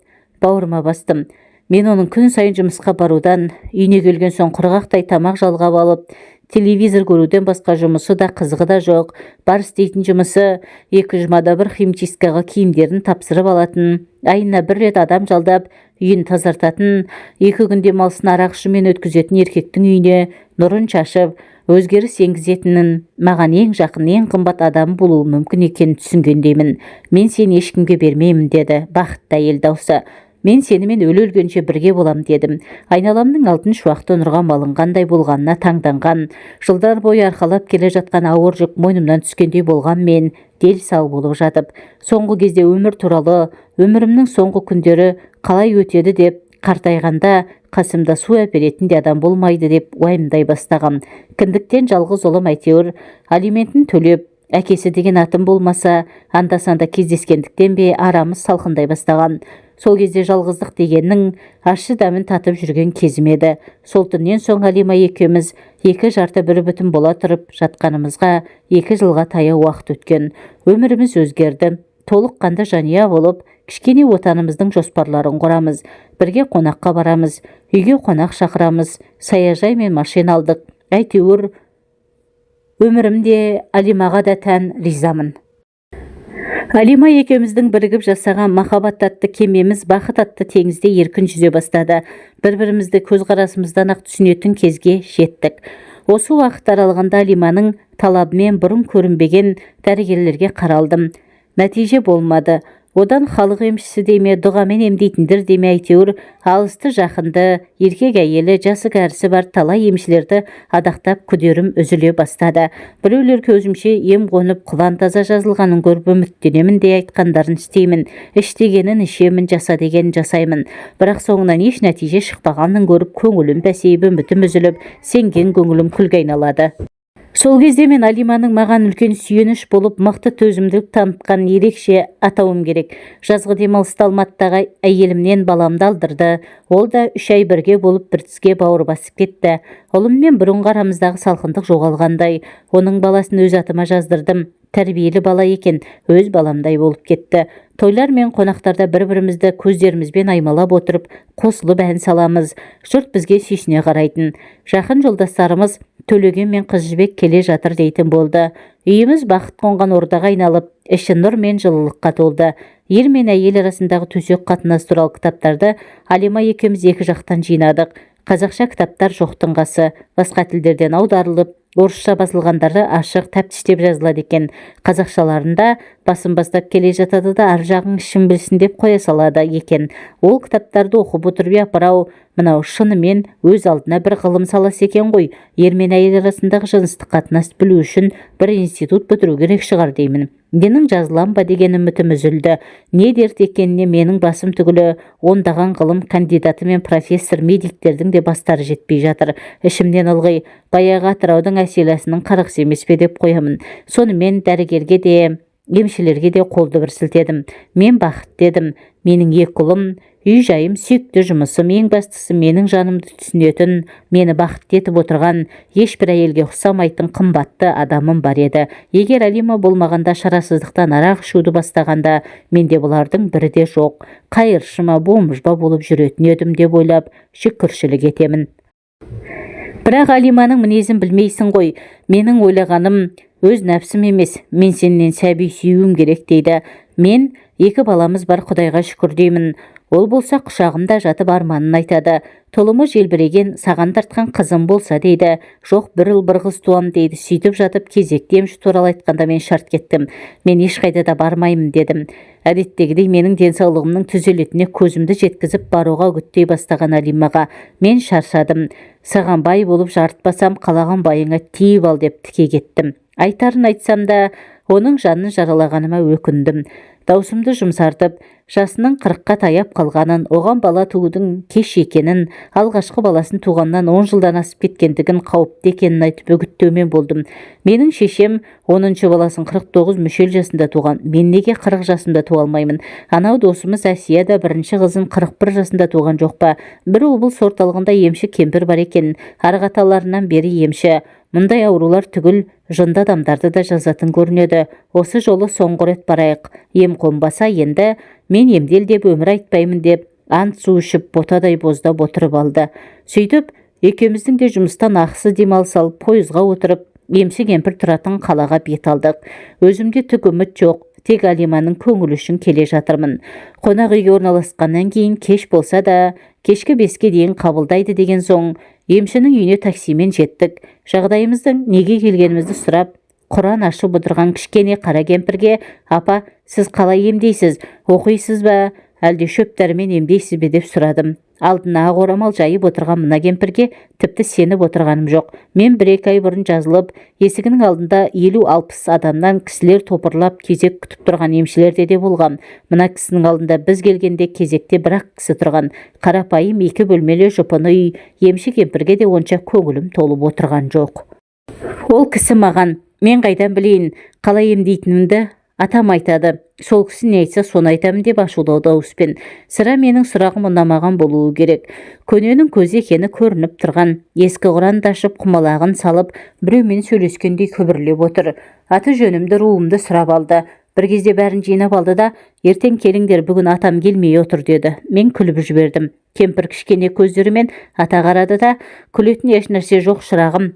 бауырыма бастым. Мен оның күн сайын жұмысқа барудан, үйіне келген соң құрғақтай тамақ жалғап алып, телевизор көруден басқа жұмысы да, қызығы да жоқ. Бар істейтін жұмысы 2 жұмада бір химчисткаға киімдерін тапсырып алатын, айына бір рет адам жалдап, үйін тазартатын, 2 күн демалысын арақ ішумен өткізетін еркектің үйіне нұрын шашып, өзгеріс енгізетінін, маған ең жақын, ең қымбат адам болуы мүмкін екенін түсінгендеймін. Мен сені ешкімге бермеймін, деді бақытты әйел даусы. Мен сенімен өле-өлгенше бірге болам, дедім. Айналамның алтын шуақты нұрға малынғандай болғанына таңданған, жылдар бойы арқалап келе жатқан ауыр жүк мойнымнан түскендей болған мен дел сал болып жатып, соңғы кезде өмір туралы, өмірімнің соңғы күндері қалай өтеді деп, қартайғанда қасымда су әперетін де адам болмайды деп уайымдай бастағам. Кіндіктен жалғыз ұлым әйтеуір алиментін төлеп, әкесі деген атым болмаса, анда-санда кездескендіктен бе арамыз салқындай бастаған. Сол кезде жалғыздық дегеннің ащы дәмін татып жүрген кезім еді. Сол түннен соң Алима екеуміз екі жарты бір бүтін бола тұрып жатқанымызға 2 жылға таяу уақыт өткен. Өміріміз өзгерді. Толыққанды жанұя болып, кішкене отанымыздың жоспарларын құрамыз. Бірге қонаққа барамыз, үйге қонақ шақырамыз, саяжай мен машина алдық. Әйтеуір өмірімде Алимаға да тән ризамын. Алима екеуміздің бірігіп жасаған махаббат атты кемеміз бақыт атты теңізде еркін жүзе бастады. Бір-бірімізді көзқарасымыздан ақ түсінетін кезге жеттік. Осы уақыт аралығында Алиманың талабымен бұрын көрінбеген дәрігерлерге қаралдым. Нәтиже болмады. Одан халық емшісі деме, дұғамен емдейтіндер деме, әйтеуір алысты жақынды, еркек әйелі, жасы кәрісі бар талай емшілерді адақтап күдерім үзіле бастады. Біреулер көзімше ем қонып құлан таза жазылғанын көріп үміттенемін де айтқандарын істеймін, іш дегенін ішемін, жаса дегенін жасаймын. Бірақ соңынан еш нәтиже шықпағанын көріп көңілім пәсейіп, үмітім үзіліп, сенген көңілім күлге айналады. Сол кезде мен Алиманың маған үлкен сүйеніш болып, мықты төзімділік танытқанын ерекше атауым керек. Жазғы демалыста Алматыдағы әйелімнен баламды алдырды. Ол да 3 ай бірге болып, бір тіске бауыр басып кетті. Ұлыммен бұрынғы арамыздағы салқындық жоғалғандай. Оның баласын өз атыма жаздырдым. Тәрбиелі бала екен, өз баламдай болып кетті. Тойлар мен қонақтарда бір-бірімізді көздерімізбен аймалап отырып, қосылып ән саламыз. Жұрт бізге сүйсіне қарайтын. Жақын жолдастарымыз Төлеген мен Қыз Жібек келе жатыр дейтін болды. Үйіміз бақыт қонған ордаға айналып, іші нұр мен жылылыққа толды. Ер мен әйел арасындағы төсек қатынас туралы кітаптарды Алима екеуміз екі жақтан жинадық. Қазақша кітаптар жоқтың қасы, басқа тілдерден аударылып, орысша басылғандары ашық тәптіштеп жазылады екен. Қазақшаларында басын бастап келе жатады да ар жағың ішің білсін деп қоя салады екен. Ол кітаптарды оқып отырып, япырау, мынау шынымен өз алдына бір ғылым саласы екен ғой. Ер мен әйел арасындағы жыныстық қатынасты білу үшін бір институт бітіру керек шығар деймін. Менің жазылам ба деген үмітім үзілді. Не дерт екеніне менің басым түгілі ондаған ғылым кандидаты мен профессор медиктердің де бастары жетпей жатыр. Ішімнен ылғи баяғы Атыраудың Әселасының қарғысы емес пе деп қоямын. Сонымен дәрігерге де, емшілерге де қолды бір сілтедім. Мен бақытты едім. Менің екі ұлым, үй-жайым, сүйікті жұмысым, ең бастысы менің жанымды түсінетін, мені бақытты етіп отырған, ешбір әйелге ұқсамайтын қымбатты адамым бар еді. Егер Алима болмағанда, шарасыздықтан арақ ішуді бастағанда, менде бұлардың бірі де жоқ. Қайыршы ма, бомж ба болып жүретін едім деп ойлап, шүкіршілік етемін. Бірақ Алиманың мінезін білмейсің ғой. Менің ойлағаным өз нәпсім емес, мен сенен сәби сүюім керек дейді. Мен екі баламыз бар, Құдайға шүкір деймін. Ол болса құшағымда жатып арманын айтады. Тұлымы желбіреген, саған тартқан қызым болса дейді. Жоқ, бір ұл, бір қыз туам дейді. Сөйтіп жатып кезекті емші туралы айтқанда мен шарт кеттім. Мен ешқайда да бармаймын дедім. Әдеттегідей менің денсаулығымның түзелетініне көзімді жеткізіп баруға үгіттей бастаған Алимаға мен шаршадым. Саған бай болып жарытпасам, қалаған байыңа тиіп ал деп тіке кеттім. Айтарын айтсам да, оның жанын жаралағаныма өкіндім. Даусымды жұмсартып, жасының 40-қа таяп қалғанын, оған бала туудың кеш екенін, алғашқы баласын туғаннан 10 жылдан асып кеткендігін, қауіпті екенін айтып үгіттеумен болдым. Менің шешем 10-шы баласын 49 мүшел жасында туған. Мен неге 40 жасымда туа алмаймын? Анау досымыз Әсия да бірінші қызын 41 жасында туған жоқ па? Бір облыс орталығында емші кемпір бар екен. Арғы аталарынан бері емші. Мұндай аурулар түгіл жынды адамдарды да жазатын көрінеді. Осы жолы соңғы рет барайық. Ем қонбаса енді мен емдел деп өмір айтпаймын деп ант су ішіп ботадай боздап отырып алды. Сөйтіп екеуміздің де жұмыстан ақысы демалыс алып, пойызға отырып, емші кемпір тұратын қалаға бет алдық. Өзімде түк үміт жоқ, тек Алиманың көңілі үшін келе жатырмын. Қонақ үйге орналасқаннан кейін кеш болса да, кешкі 5-ке дейін қабылдайды деген соң емшінің үйіне таксимен жеттік. Жағдайымыздың, неге келгенімізді сұрап, Құран ашып отырған кішкене қара кемпірге: «Апа, сіз қалай емдейсіз, оқисыз ба, әлде шөп дәрімен емдейсіз бе?» деп сұрадым. Алдына ақ орамал жайып отырған мына кемпірге тіпті сеніп отырғаным жоқ. Мен 1-2 ай бұрын жазылып, есігінің алдында 50-60 адамнан кісілер топырлап кезек күтіп тұрған емшілерде де болғам. Мына кісінің алдында біз келгенде кезекте бір-ақ кісі тұрған. Қарапайым екі бөлмелі жұпыны үй, емші кемпірге де онша көңілім толып отырған жоқ. Ол кісі маған: «Мен қайдан білейін қалай емдейтінімді, атам айтады, сол кісі не айтса соны айтамын», – деп ашулы дауыспен. Сірә, менің сұрағым ұнамаған болуы керек. Көненің көзі екені көрініп тұрған. Ескі құранды ашып, құмалағын салып, біреумен сөйлескендей күбірлеп отыр. Аты жөнімді, руымды сұрап алды. Бір кезде бәрін жинап алды да: «Ертең келіңдер, бүгін атам келмей отыр», – деді. Мен күліп жібердім. Кемпір кішкене көздерімен ата қарады да: «Күлетін еш нәрсе жоқ, шырағым,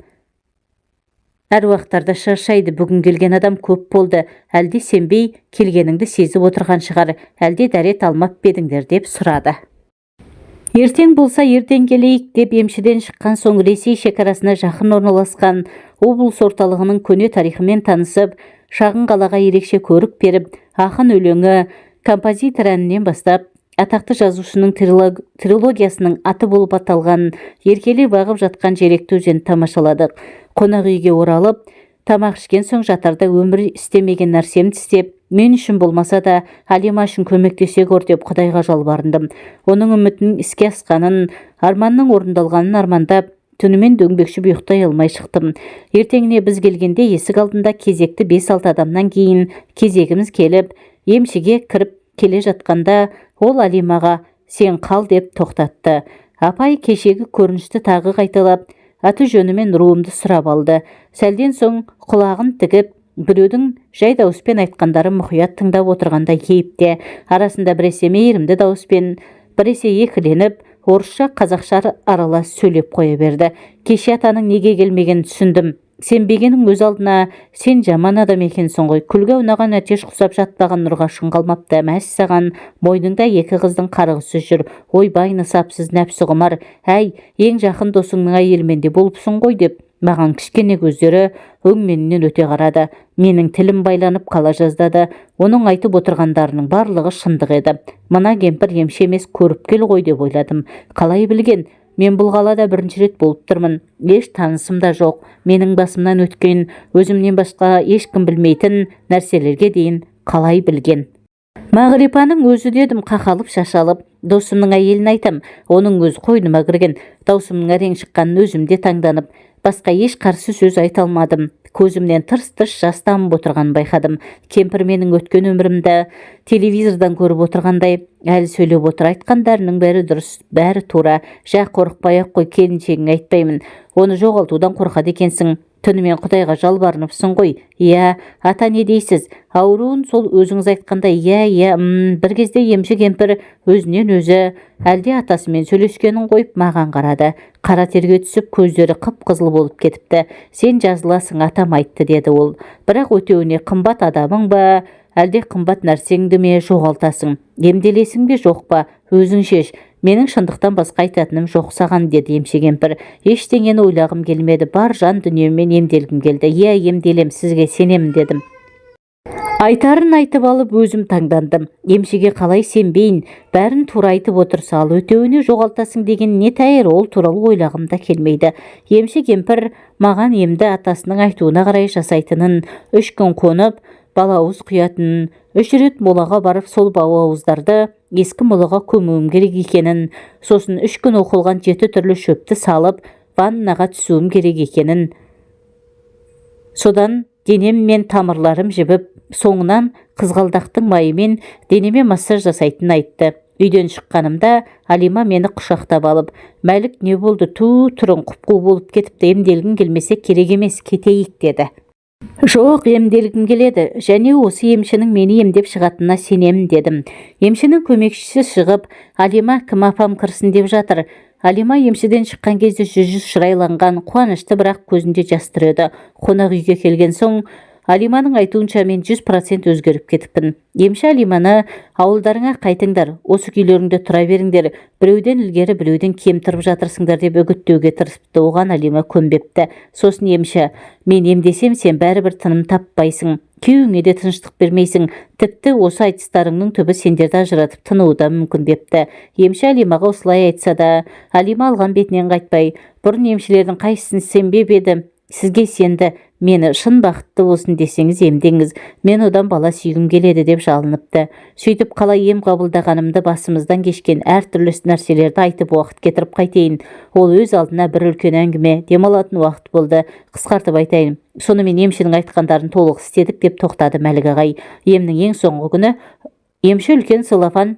әруақтар да шаршайды. Бүгін келген адам көп болды. Әлде сенбей келгеніңді сезіп отырған шығар, әлде дәрет алмап па едіңдер?» – деп сұрады. Ертең болса, ертең келейік деп емшіден шыққан соң Ресей шекарасына жақын орналасқан облыс орталығының көне тарихымен танысып, шағын қалаға ерекше көрік беріп, ақын өлеңі, композитор әнінен бастап, атақты жазушының трилогиясының аты болып аталған еркелей ағып жатқан Желекті өзенін тамашаладық. Қонақ үйге оралып, тамақ ішкен соң жатарда өмір істемеген нәрсемді істеп, мен үшін болмаса да Алима үшін көмектесе көр деп Құдайға жалбарындым. Оның үмітінің іске асқанын, арманның орындалғанын армандап, түнімен дөңбекшіп ұйықтай алмай шықтым. Ертеңіне біз келгенде есік алдында кезекті 5-6 адамнан кейін кезегіміз келіп, емшіге кіріп келе жатқанда ол Алимаға: «Сен қал», – деп тоқтатты. Апай кешегі көріністі тағы қайталап, аты жөні мен руымды сұрап алды. Сәлден соң құлағын тігіп, біреудің жай дауыспен айтқандарын мұқият тыңдап отырғандай кейіпте. Арасында біресе мейірімді дауыспен, біресе екіленіп, орысша, қазақша аралас сөйлеп қоя берді. Кеше атаның неге келмегенін түсіндім. Сенбегенің өз алдына, сен жаман адам екенсің ғой. Күлге аунаған әтеш құсап жатпаған нұрғашың қалмапты. Мәссаған, мойныңда екі қыздың қарғысы жүр. Ойбай, нысапсыз, нәпсі құмар. Әй, ең жақын досыңның әйелімен де болыпсың ғой, деп маған кішкене көздері өңменінен өте қарады. Менің тілім байланып қала жаздады. Оның айтып отырғандарының барлығы шындық еді. Мына кемпір емші емес, көріпкел ғой деп ойладым. Қалай білген? Мен бұл қалада бірінші рет болып тұрмын, еш танысым да жоқ. Менің басымнан өткен, өзімнен басқа ешкім білмейтін нәрселерге дейін қалай білген? Мағрипаның өзі, дедім қақалып шашалып. Досымның әйелін айтам, оның өзі қойныма кірген. Даусымның әрең шыққанын өзім де таңданып, басқа еш қарсы сөз айта алмадым. Көзімнен тырс-тырс жас тамып отырғанын байқадым. Кемпір менің өткен өмірімді телевизордан көріп отырғандай әлі сөйлеп отыр. Айтқандарының бәрі дұрыс, бәрі тура. Жә, қорықпай-ақ қой, келіншегіңе айтпаймын. Оны жоғалтудан қорқады екенсің. Түнімен құдайға жалбарыныпсың ғой. Иә, ата, не дейсіз? Ауруын сол өзіңіз айтқандай. Иә, бір кезде емші кемпір өзінен өзі әлде атасымен сөйлескенін қойып, маған қарады. Қара терге түсіп, көздері қып-қызыл болып кетіпті. Сен жазыласың, атам айтты, деді ол. Бірақ өтеуіне қымбат адамың ба, әлде қымбат нәрсеңді ме жоғалтасың? Емделесің бе, жоқ па, өзің шеш. Менің шындықтан басқа айтатыным жоқ саған, деді емші кемпір. Ештеңені ойлағым келмеді, бар жан дүниеммен емделгім келді. Иә, емделем, сізге сенемін, дедім. Айтарын айтып алып, өзім таңдандым. Емшіге қалай сенбейін? Бәрін тура айтып отырса, ал өтеуіне жоғалтасың деген не тәйір, ол туралы ойлағым да келмейді. Емші кемпір маған емді атасының айтуына қарай жасайтынын, 3 күн қонып, балауыз құятынын, 3 рет молаға барып, сол балауыздарды ескі молаға көмуім керек екенін, сосын 3 күн оқылған жеті түрлі шөпті салып, ваннаға түсуім керек екенін, содан денем мен тамырларым жібіп, соңынан қызғалдақтың майымен денеме массаж жасайтынын айтты. Үйден шыққанымда Алима мені құшақтап алып: «Мәлік, не болды? Ту, түрің құп-қу болып кетіпті. Емделгің келмесе, керек емес, кетейік», – деді. Жоқ, емделгім келеді және осы емшінің мені емдеп шығатынына сенемін, дедім. Емшінің көмекшісі шығып, «Алима кім, апам кірсін деп жатыр». Алима емшіден шыққан кезде жүзі шырайланған, қуанышты, бірақ көзінде жас тұр еді. Қонақ үйге келген соң, Алиманың айтуынша, мен 100% өзгеріп кетіппін. Емші Алиманы: «Ауылдарыңа қайтыңдар, осы күйлеріңде тұра беріңдер, біреуден ілгері, біреуден кем тұрып жатырсыңдар», – деп үгіттеуге тырысыпты. Оған Алима көнбепті. Сосын емші: «Мен емдесем, сен бәрібір тыным таппайсың, күйеуіңе де тыныштық бермейсің, тіпті осы айтыстарыңның түбі сендерді ажыратып тынуы да мүмкін», – депті. Емші Алимаға осылай айтса да, Алима алған бетінен қайтпай: «Бұрын емшілердің қайсысын сенбеп еді, сізге сенді. Мені шын бақытты болсын десеңіз, емдеңіз, мен одан бала сүйгім келеді», – деп жалыныпты. Сөйтіп, қалай ем қабылдағанымды, басымыздан кешкен әртүрлі нәрселерді айтып, уақыт кетіріп қайтейін? Ол өз алдына бір үлкен әңгіме. Демалатын уақыт болды, қысқартып айтайын. Сонымен, емшінің айтқандарын толық істедік, деп тоқтады Мәлік ағай. Емнің ең соңғы күні емші үлкен целлофан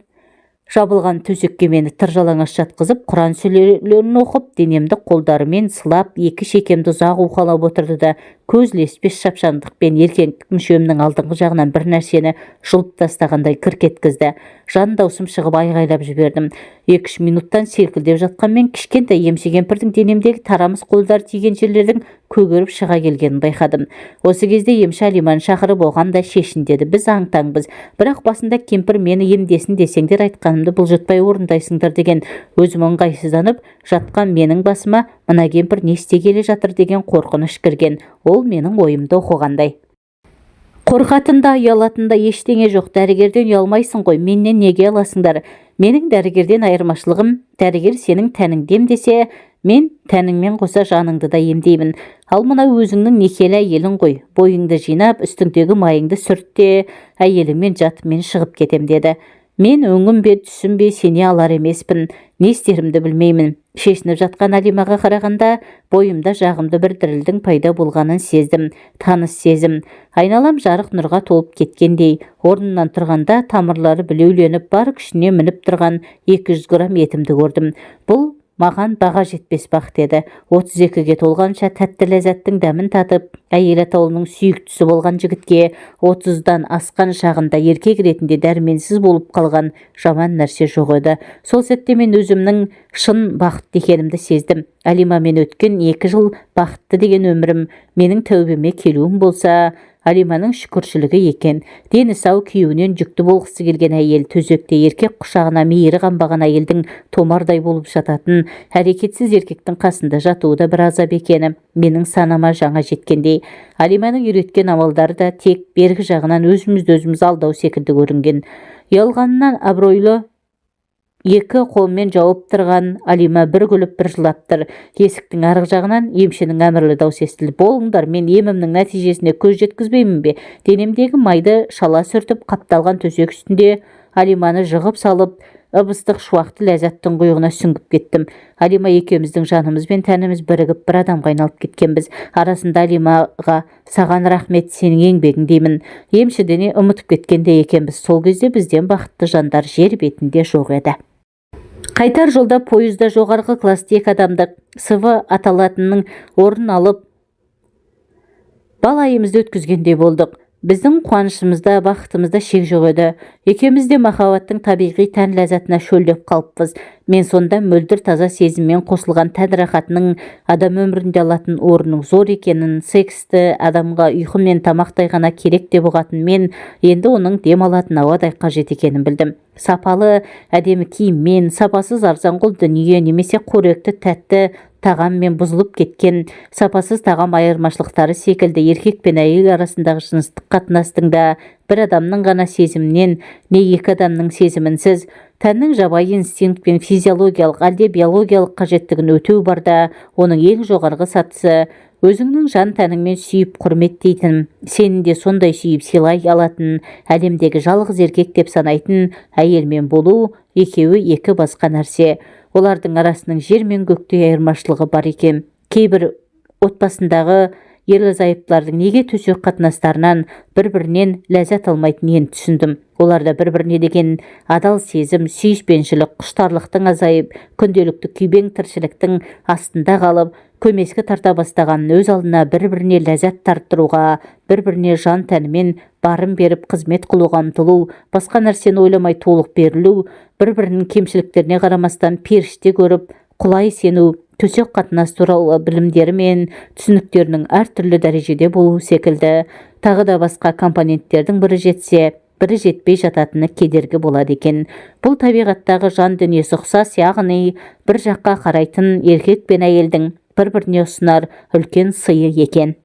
жабылған төсекке мені тыр жалаңаш жатқызып, құран сүрелерін оқып, денемді қолдарымен сылап, екі шекемді ұзақ уқалап отырды да, көз ілеспес шапшаңдықпен еркектік мүшемнің алдыңғы жағынан бір нәрсені жұлып тастағандай кірк еткізді. Жан даусым шығып айғайлап жібердім. 2-3 минуттан селкілдеп жатқан мен кішкентай емші кемпірдің денемдегі тарамыс қолдары тиген жерлердің көгеріп шыға келгенін байқадым. Осы кезде емші Алиманы шақырып, оған да «Шешін» деді. Біз аң-таңбыз. Бірақ басында кемпір «Мені емдесін десеңдер, айтқанымды бұлжытпай орындайсыңдар» деген. Өзім ыңғайсызданып жатқан менің басыма мына кемпір не істегелі жатыр деген қорқыныш кірген. Ол менің ойымды оқығандай: «Қорқатын да, ұялатын да ештеңе жоқ. Дәрігерден ұялмайсың ғой, менен неге ұяласыңдар? Менің дәрігерден айырмашылығым, дәрігер сенің тәніңді емдесе, мен тәніңмен қоса жаныңды да емдеймін. Ал мынау өзіңнің некелі әйелің ғой. Бойыңды жинап, үстіңдегі майыңды сүрт те, әйеліңмен жат, мен шығып кетем», – деді. Мен өңім бе, түсім бе, сене алар емеспін. Не істерімді білмеймін. Шешініп жатқан Алимаға қарағанда, бойымда жағымды бір дірілдің пайда болғанын сездім. Таныс сезім. Айналам жарық нұрға толып кеткендей. Орнымнан тұрғанда, тамырлары білеуленіп, бар күшіне мініп тұрған 200 грамм етімді көрдім. Бұл маған баға жетпес бақыт еді. 32-ге толғанша тәтті ләззаттың дәмін татып, әйел атаулының сүйіктісі болған жігітке 30-дан асқан шағында еркек ретінде дәрменсіз болып қалған жаман нәрсе жоқ еді. Сол сәтте мен өзімнің шын бақытты екенімді сездім. Алимамен өткен 2 жыл бақытты деген өмірім менің тәубеме келуім болса, Алиманың шүкіршілігі екен. Дені сау күйеуінен жүкті болғысы келген әйел төсекте еркек құшағына мейірі қанбаған әйелдің томардай болып жататын әрекетсіз еркектің қасында жатуы да бір азап екені менің санама жаңа жеткендей. Алиманың үйреткен амалдары да тек бергі жағынан өзімізді өзіміз алдау секілді көрінген. Ұялғанынан абыройлы Екі қолымен жауып тұрған Алима бір күліп, бір жылап тұр. Есіктің арғы жағынан емшінің әмірлі даусы естілді: «Болыңдар, мен емімнің нәтижесіне көз жеткізбеймін бе?» Денемдегі майды шала сүртіп, қапталған төсек үстінде Алиманы жығып салып, ып-ыстық шуақты ләззат тұңғиығына сүңгіп кеттім. Алима екеуміздің жанымыз бен тәніміз бірігіп, бір адамға айналып кеткенбіз. Арасында Алимаға «Саған рахмет, сенің еңбегің» деймін. Емшіден ұмытып кеткендей екенбіз. Сол кезде бізден бақытты жандар жер бетінде жоқ еді. Қайтар жолда пойызда жоғарғы классты екі адамдық СВ аталатынның орын алып, бал айымызды өткізгендей болдық. Біздің қуанышымызда, бақытымызда шек жоқ еді. Екеуміз де махаббаттың табиғи тән ләззатына шөлдеп қалыппыз. Мен сонда мөлдір таза сезіммен қосылған тән рахатының адам өмірінде алатын орнының зор екенін, сексті адамға ұйқы мен тамақтай ғана керек деп ұғатын мен енді оның дем алатын ауадай қажет екенін білдім. Сапалы әдемі киіммен, сапасыз арзанқол дүние немесе қоректі тәтті тағаммен бұзылып кеткен сапасыз тағам айырмашылықтары секілді еркек пен әйел арасындағы жыныстық қатынастың да бір адамның ғана сезімінен не екі адамның сезімінсіз, тәннің жабайы инстинкт пен физиологиялық әлде биологиялық қажеттігін өтеу бар да, оның ең жоғарғы сатысы өзіңнің жан тәніңмен сүйіп құрметтейтін, сені де сондай сүйіп сыйлай алатын, әлемдегі жалғыз еркек деп санайтын әйелмен болу екеуі екі басқа нәрсе. Олардың арасының жер мен көктей айырмашылығы бар екен. Кейбір отбасындағы ерлі зайыптылардың неге төсек қатынастарынан бір-бірінен ләззат алмайтынын енді түсіндім. Оларда бір-біріне деген адал сезім, сүйіспеншілік, құштарлықтың азайып, күнделікті күйбең тіршіліктің астында қалып, көмескі тарта бастағанын, өз алдына бір-біріне ләззат тарттыруға, бір-біріне жан тәнімен барын беріп қызмет қылуға ұмтылу, басқа нәрсені ойламай толық берілу, бір-бірінің кемшіліктеріне қарамастан періште көріп құлай сену, төсек қатынас туралы білімдері мен түсініктерінің әртүрлі дәрежеде болуы секілді тағы да басқа компоненттердің бірі жетсе, бірі жетпей жататыны кедергі болады екен. Бұл табиғаттағы жан дүниесі ұқсас, яғни бір жаққа қарайтын еркек пен әйелдің бір-біріне ұсынар үлкен сыйы екен.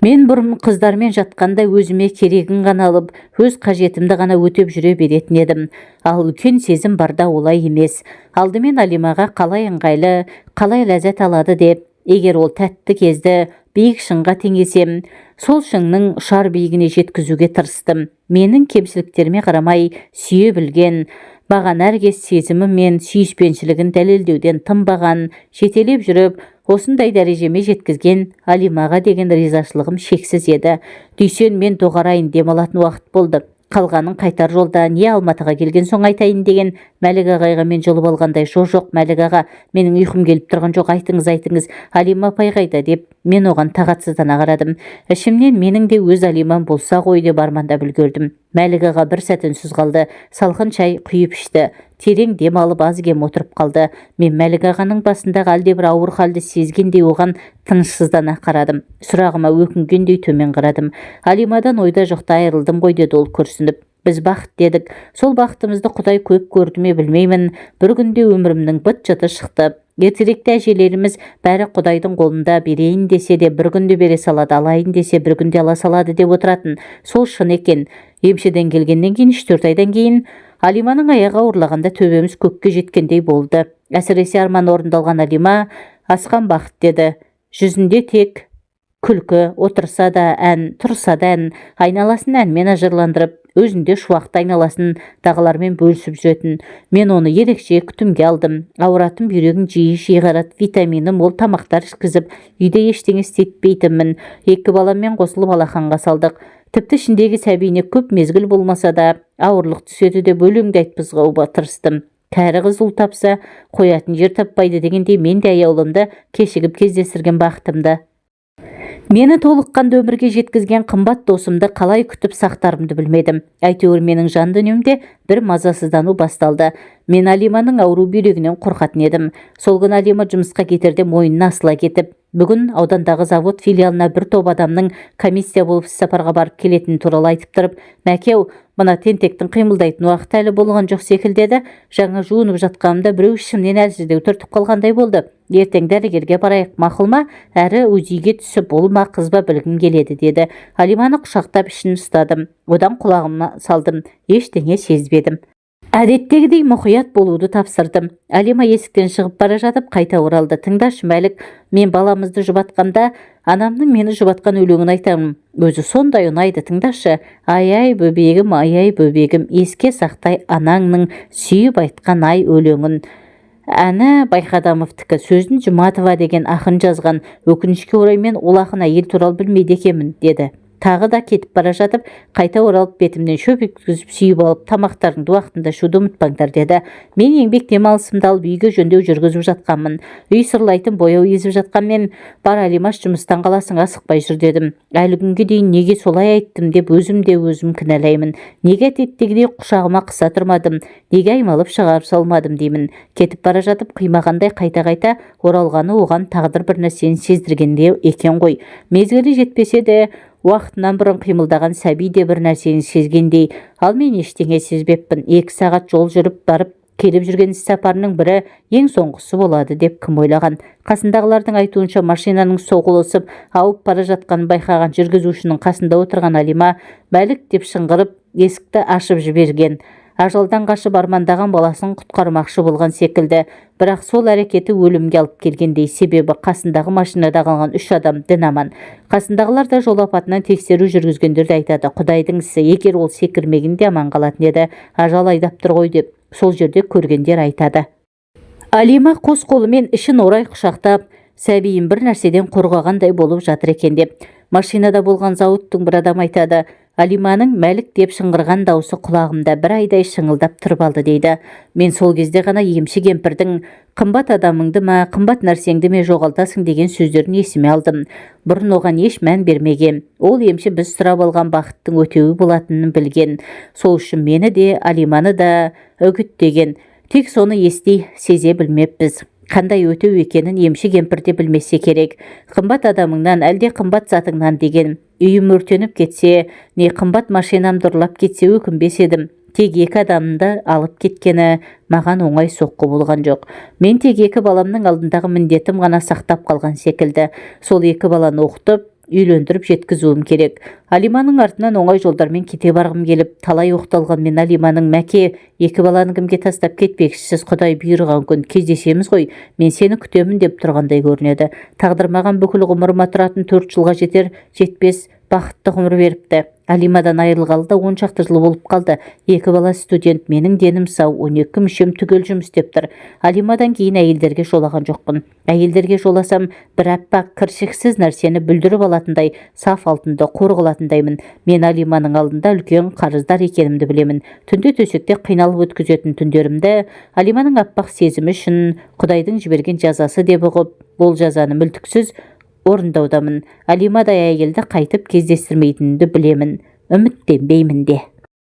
Мен бұрын қыздармен жатқанда өзіме керегін ғана алып, өз қажетімді ғана өтеп жүре беретін едім. Ал үлкен сезім барда олай емес. Алдымен Алимаға қалай ыңғайлы, қалай ләззат алады деп, егер ол тәтті кезді биік шыңға теңесем, сол шыңның ұшар биігіне жеткізуге тырыстым. Менің кемшіліктеріме қарамай сүйе білген, маған әркез сезімі мен сүйіспеншілігін дәлелдеуден тынбаған, жетелеп жүріп осындай дәрежеме жеткізген Алимаға деген ризашылығым шексіз еді. Дүйсен, мен доғарайын, демалатын уақыт болды. Қалғанын қайтар жолда не Алматыға келген соң айтайын, деген Мәлік ағайға мен жұлып алғандай: «Жо, жоқ, Мәлік аға, менің ұйқым келіп тұрған жоқ, айтыңыз, айтыңыз, Алима апай қайда?» – деп мен оған тағатсыздана қарадым. Ішімнен менің де өз Алимам болса ғой деп армандап үлгердім. Мәлік аға бір сәт үнсіз қалды. Салқын шай құйып ішті. Терең дем алып, аз-кем отырып қалды. Мен Мәлік ағаның басындағы әлдебір ауыр халді сезгендей оған тынышсыздана қарадым. Сұрағыма өкінгендей төмен қарадым. «Алимадан ойда жоқта айырылдым ғой», – деді ол күрсініп. «Біз бақыт дедік. Сол бақытымызды Құдай көп көрді ме, білмеймін, бір күнде өмірімнің быт-шыты шықты. Ертеректе әжелеріміз «Бәрі Құдайдың қолында, берейін десе де бір күнде бере салады, алайын десе бір күнде ала салады» деп отыратын. Сол шын екен. Емшіден келгеннен кейін, 3-4 айдан кейін Алиманың аяғы ауырлағанда төбеміз көкке жеткендей болды. Әсіресе арман орындалған Алима асқан бақыт деді. Жүзінде тек күлкі, отырса да ән, тұрса да ән, айналасын әнмен ажарландырып, өзінде шуақты айналасын дағылармен бөлісіп жүретін. Мен оны ерекше күтімге алдым. Ауыратын бүйрегін жиі-жиі қарат, витамині мол тамақтар ішкізіп, үйде ештеңе істетпейтінмін. Екі баламмен қосылып алақанға салдық. Тіпті ішіндегі сәбиіне көп мезгіл болмаса да ауырлық түседі деп өлеңді айтқызбауға тырыстым. Кәрі қыз ұл тапса, қоятын жер таппайды дегендей, мен де аяулымды кешігіп кездестірген бақытымды, мені толыққанды өмірге жеткізген қымбат досымды қалай күтіп сақтарымды білмедім. Әйтеуір, менің жан дүниемде бір мазасыздану басталды. Мен Алиманың ауру бүйрегінен қорқатын едім. Сол күні Алима жұмысқа кетерде мойнына асыла кетіп, бүгін аудандағы завод филиалына бір топ адамның комиссия болып іссапарға барып келетіні туралы айтып тұрып: «Мәкеу, мына тентектің қимылдайтын уақыты әлі болған жоқ секілді еді. Жаңа жуынып жатқанымда біреу ішімнен әлсіздеу түртіп қалғандай болды. Ертең дәрігерге барайық, мақұл ма? Әрі УЗИге түсіп, ұл ма, қыз ба, білгім келеді», – деді. Алиманы құшақтап, ішін ұстадым. Одан құлағыма салдым. Ештеңе сезбедім. Әдеттегідей мұқият болуды тапсырдым. Алима есіктен шығып бара жатып қайта оралды. Тыңдашы, Мәлік, мен баламызды жұбатқанда анамның мені жұбатқан өлеңін айтамын. Өзі сондай ұнайды, тыңдашы. Ай-ай бөбегім, ай-ай бөбегім, еске сақтай анаңның сүйіп айтқан ай өлеңін. Әні Байқадамовтікі, сөзін Жұматова деген ақын жазған. Өкінішке орай мен ол ақын әйел туралы білмейді екенмін, деді. Тағы да кетіп бара жатып, қайта оралып бетімнен шөп еткізіп сүйіп алып, тамақтарыңды уақытында ішуді ұмытпаңдар, деді. Мен еңбек демалысымды алып үйге жөндеу жүргізіп жатқанмын. Үй сырлайтын бояу езіп жатқан мен, бар Алимаш, жұмыстан қаласың, асықпай жүр, дедім. Әлі күнге дейін неге солай айттым деп өзім де өзім кінәлаймын. Неге әдеттегідей құшағыма қыса тұрмадым, неге аймалап шығарып салмадым деймін. Кетіп бара жатып қимағандай қайта-қайта оралғаны оған тағдыр бір нәрсені сездіргенде екен ғой. Мезгілі жетпесе де уақытынан бұрын қимылдаған сәби де бір нәрсені сезгендей. Ал мен ештеңе сезбеппін. 2 сағат жол жүріп барып келіп жүрген іс-сапарының бірі ең соңғысы болады деп кім ойлаған. Қасындағылардың айтуынша, машинаның соғылысып ауып бара жатқанын байқаған жүргізушінің қасында отырған Алима Мәлік деп шыңғырып есікті ашып жіберген. Ажалдан қашып армандаған баласын құтқармақшы болған секілді. Бірақ сол әрекеті өлімге алып келгендей, себебі қасындағы машинада қалған 3 адам дін аман. Қасындағылар да жол апатынан тексеру жүргізгендер де айтады. Құдайдың ісі, егер ол секірмегенде аман қалатын еді, ажал айдап тұр ғой деп сол жерде көргендер айтады. Алима қос қолымен ішін орай құшақтап, сәбиін бір нәрседен қорғағандай болып жатыр екен деп. Машинада болған зауыттың бір адам айтады. Алиманың Мәлік деп шыңғырған даусы құлағымда бір айдай шыңылдап тұрып алды дейді. Мен сол кезде ғана емші кемпірдің қымбат адамыңды ма, қымбат нәрсеңді ме жоғалтасың деген сөздерін есіме алдым. Бұрын оған еш мән бермеген. Ол емші біз сұрап алған бақыттың өтеуі болатынын білген. Сол үшін мені де, Алиманы да үгіттеген. Тек соны ести сезе білмеппіз. Қандай өтеу екенін емші кемпір де білмесе керек. Қымбат адамыңнан, әлде қымбат затыңнан деген. Үйім өртеніп кетсе, не қымбат машинамды ұрлап кетсе өкінбес едім. Тек 2 адамды алып кеткені маған оңай соққы болған жоқ. Мен тек 2 баламның алдындағы міндетім ғана сақтап қалған секілді. Сол 2 баланы оқытып, үйлендіріп жеткізуім керек. Алиманың артынан оңай жолдармен кете барғым келіп, талай оқталғанмен Алиманың Мәке, 2 баланы кімге тастап кетпекшісіз, Құдай бұйырған күн кездесеміз ғой, мен сені күтемін деп тұрғандай көрінеді. Тағдыр маған бүкіл ғұмырыма тұратын 4 жылға жетер жетпес бақытты ғұмыр беріпті. Алимадан айырылғалы да 10 шақты жыл болып қалды. 2 бала студент, менің денім сау, 12 мүшем түгел жұмыс істеп тұр. Алимадан кейін әйелдерге жолаған жоқпын. Әйелдерге жоласам, бір аппақ кіршіксіз нәрсені бүлдіріп алатындай, саф алтынды қор қылатындаймын. Мен Алиманың алдында үлкен қарыздар екенімді білемін. Түнде төсекте қиналып өткізетін түндерімді Алиманың аппақ сезімі үшін Құдайдың жіберген жазасы деп ұғып, ол жазаны мүлтіксіз орындаудамын. Алимадай әйелді қайтып кездестірмейтінімді білемін. Үміттенбеймін де.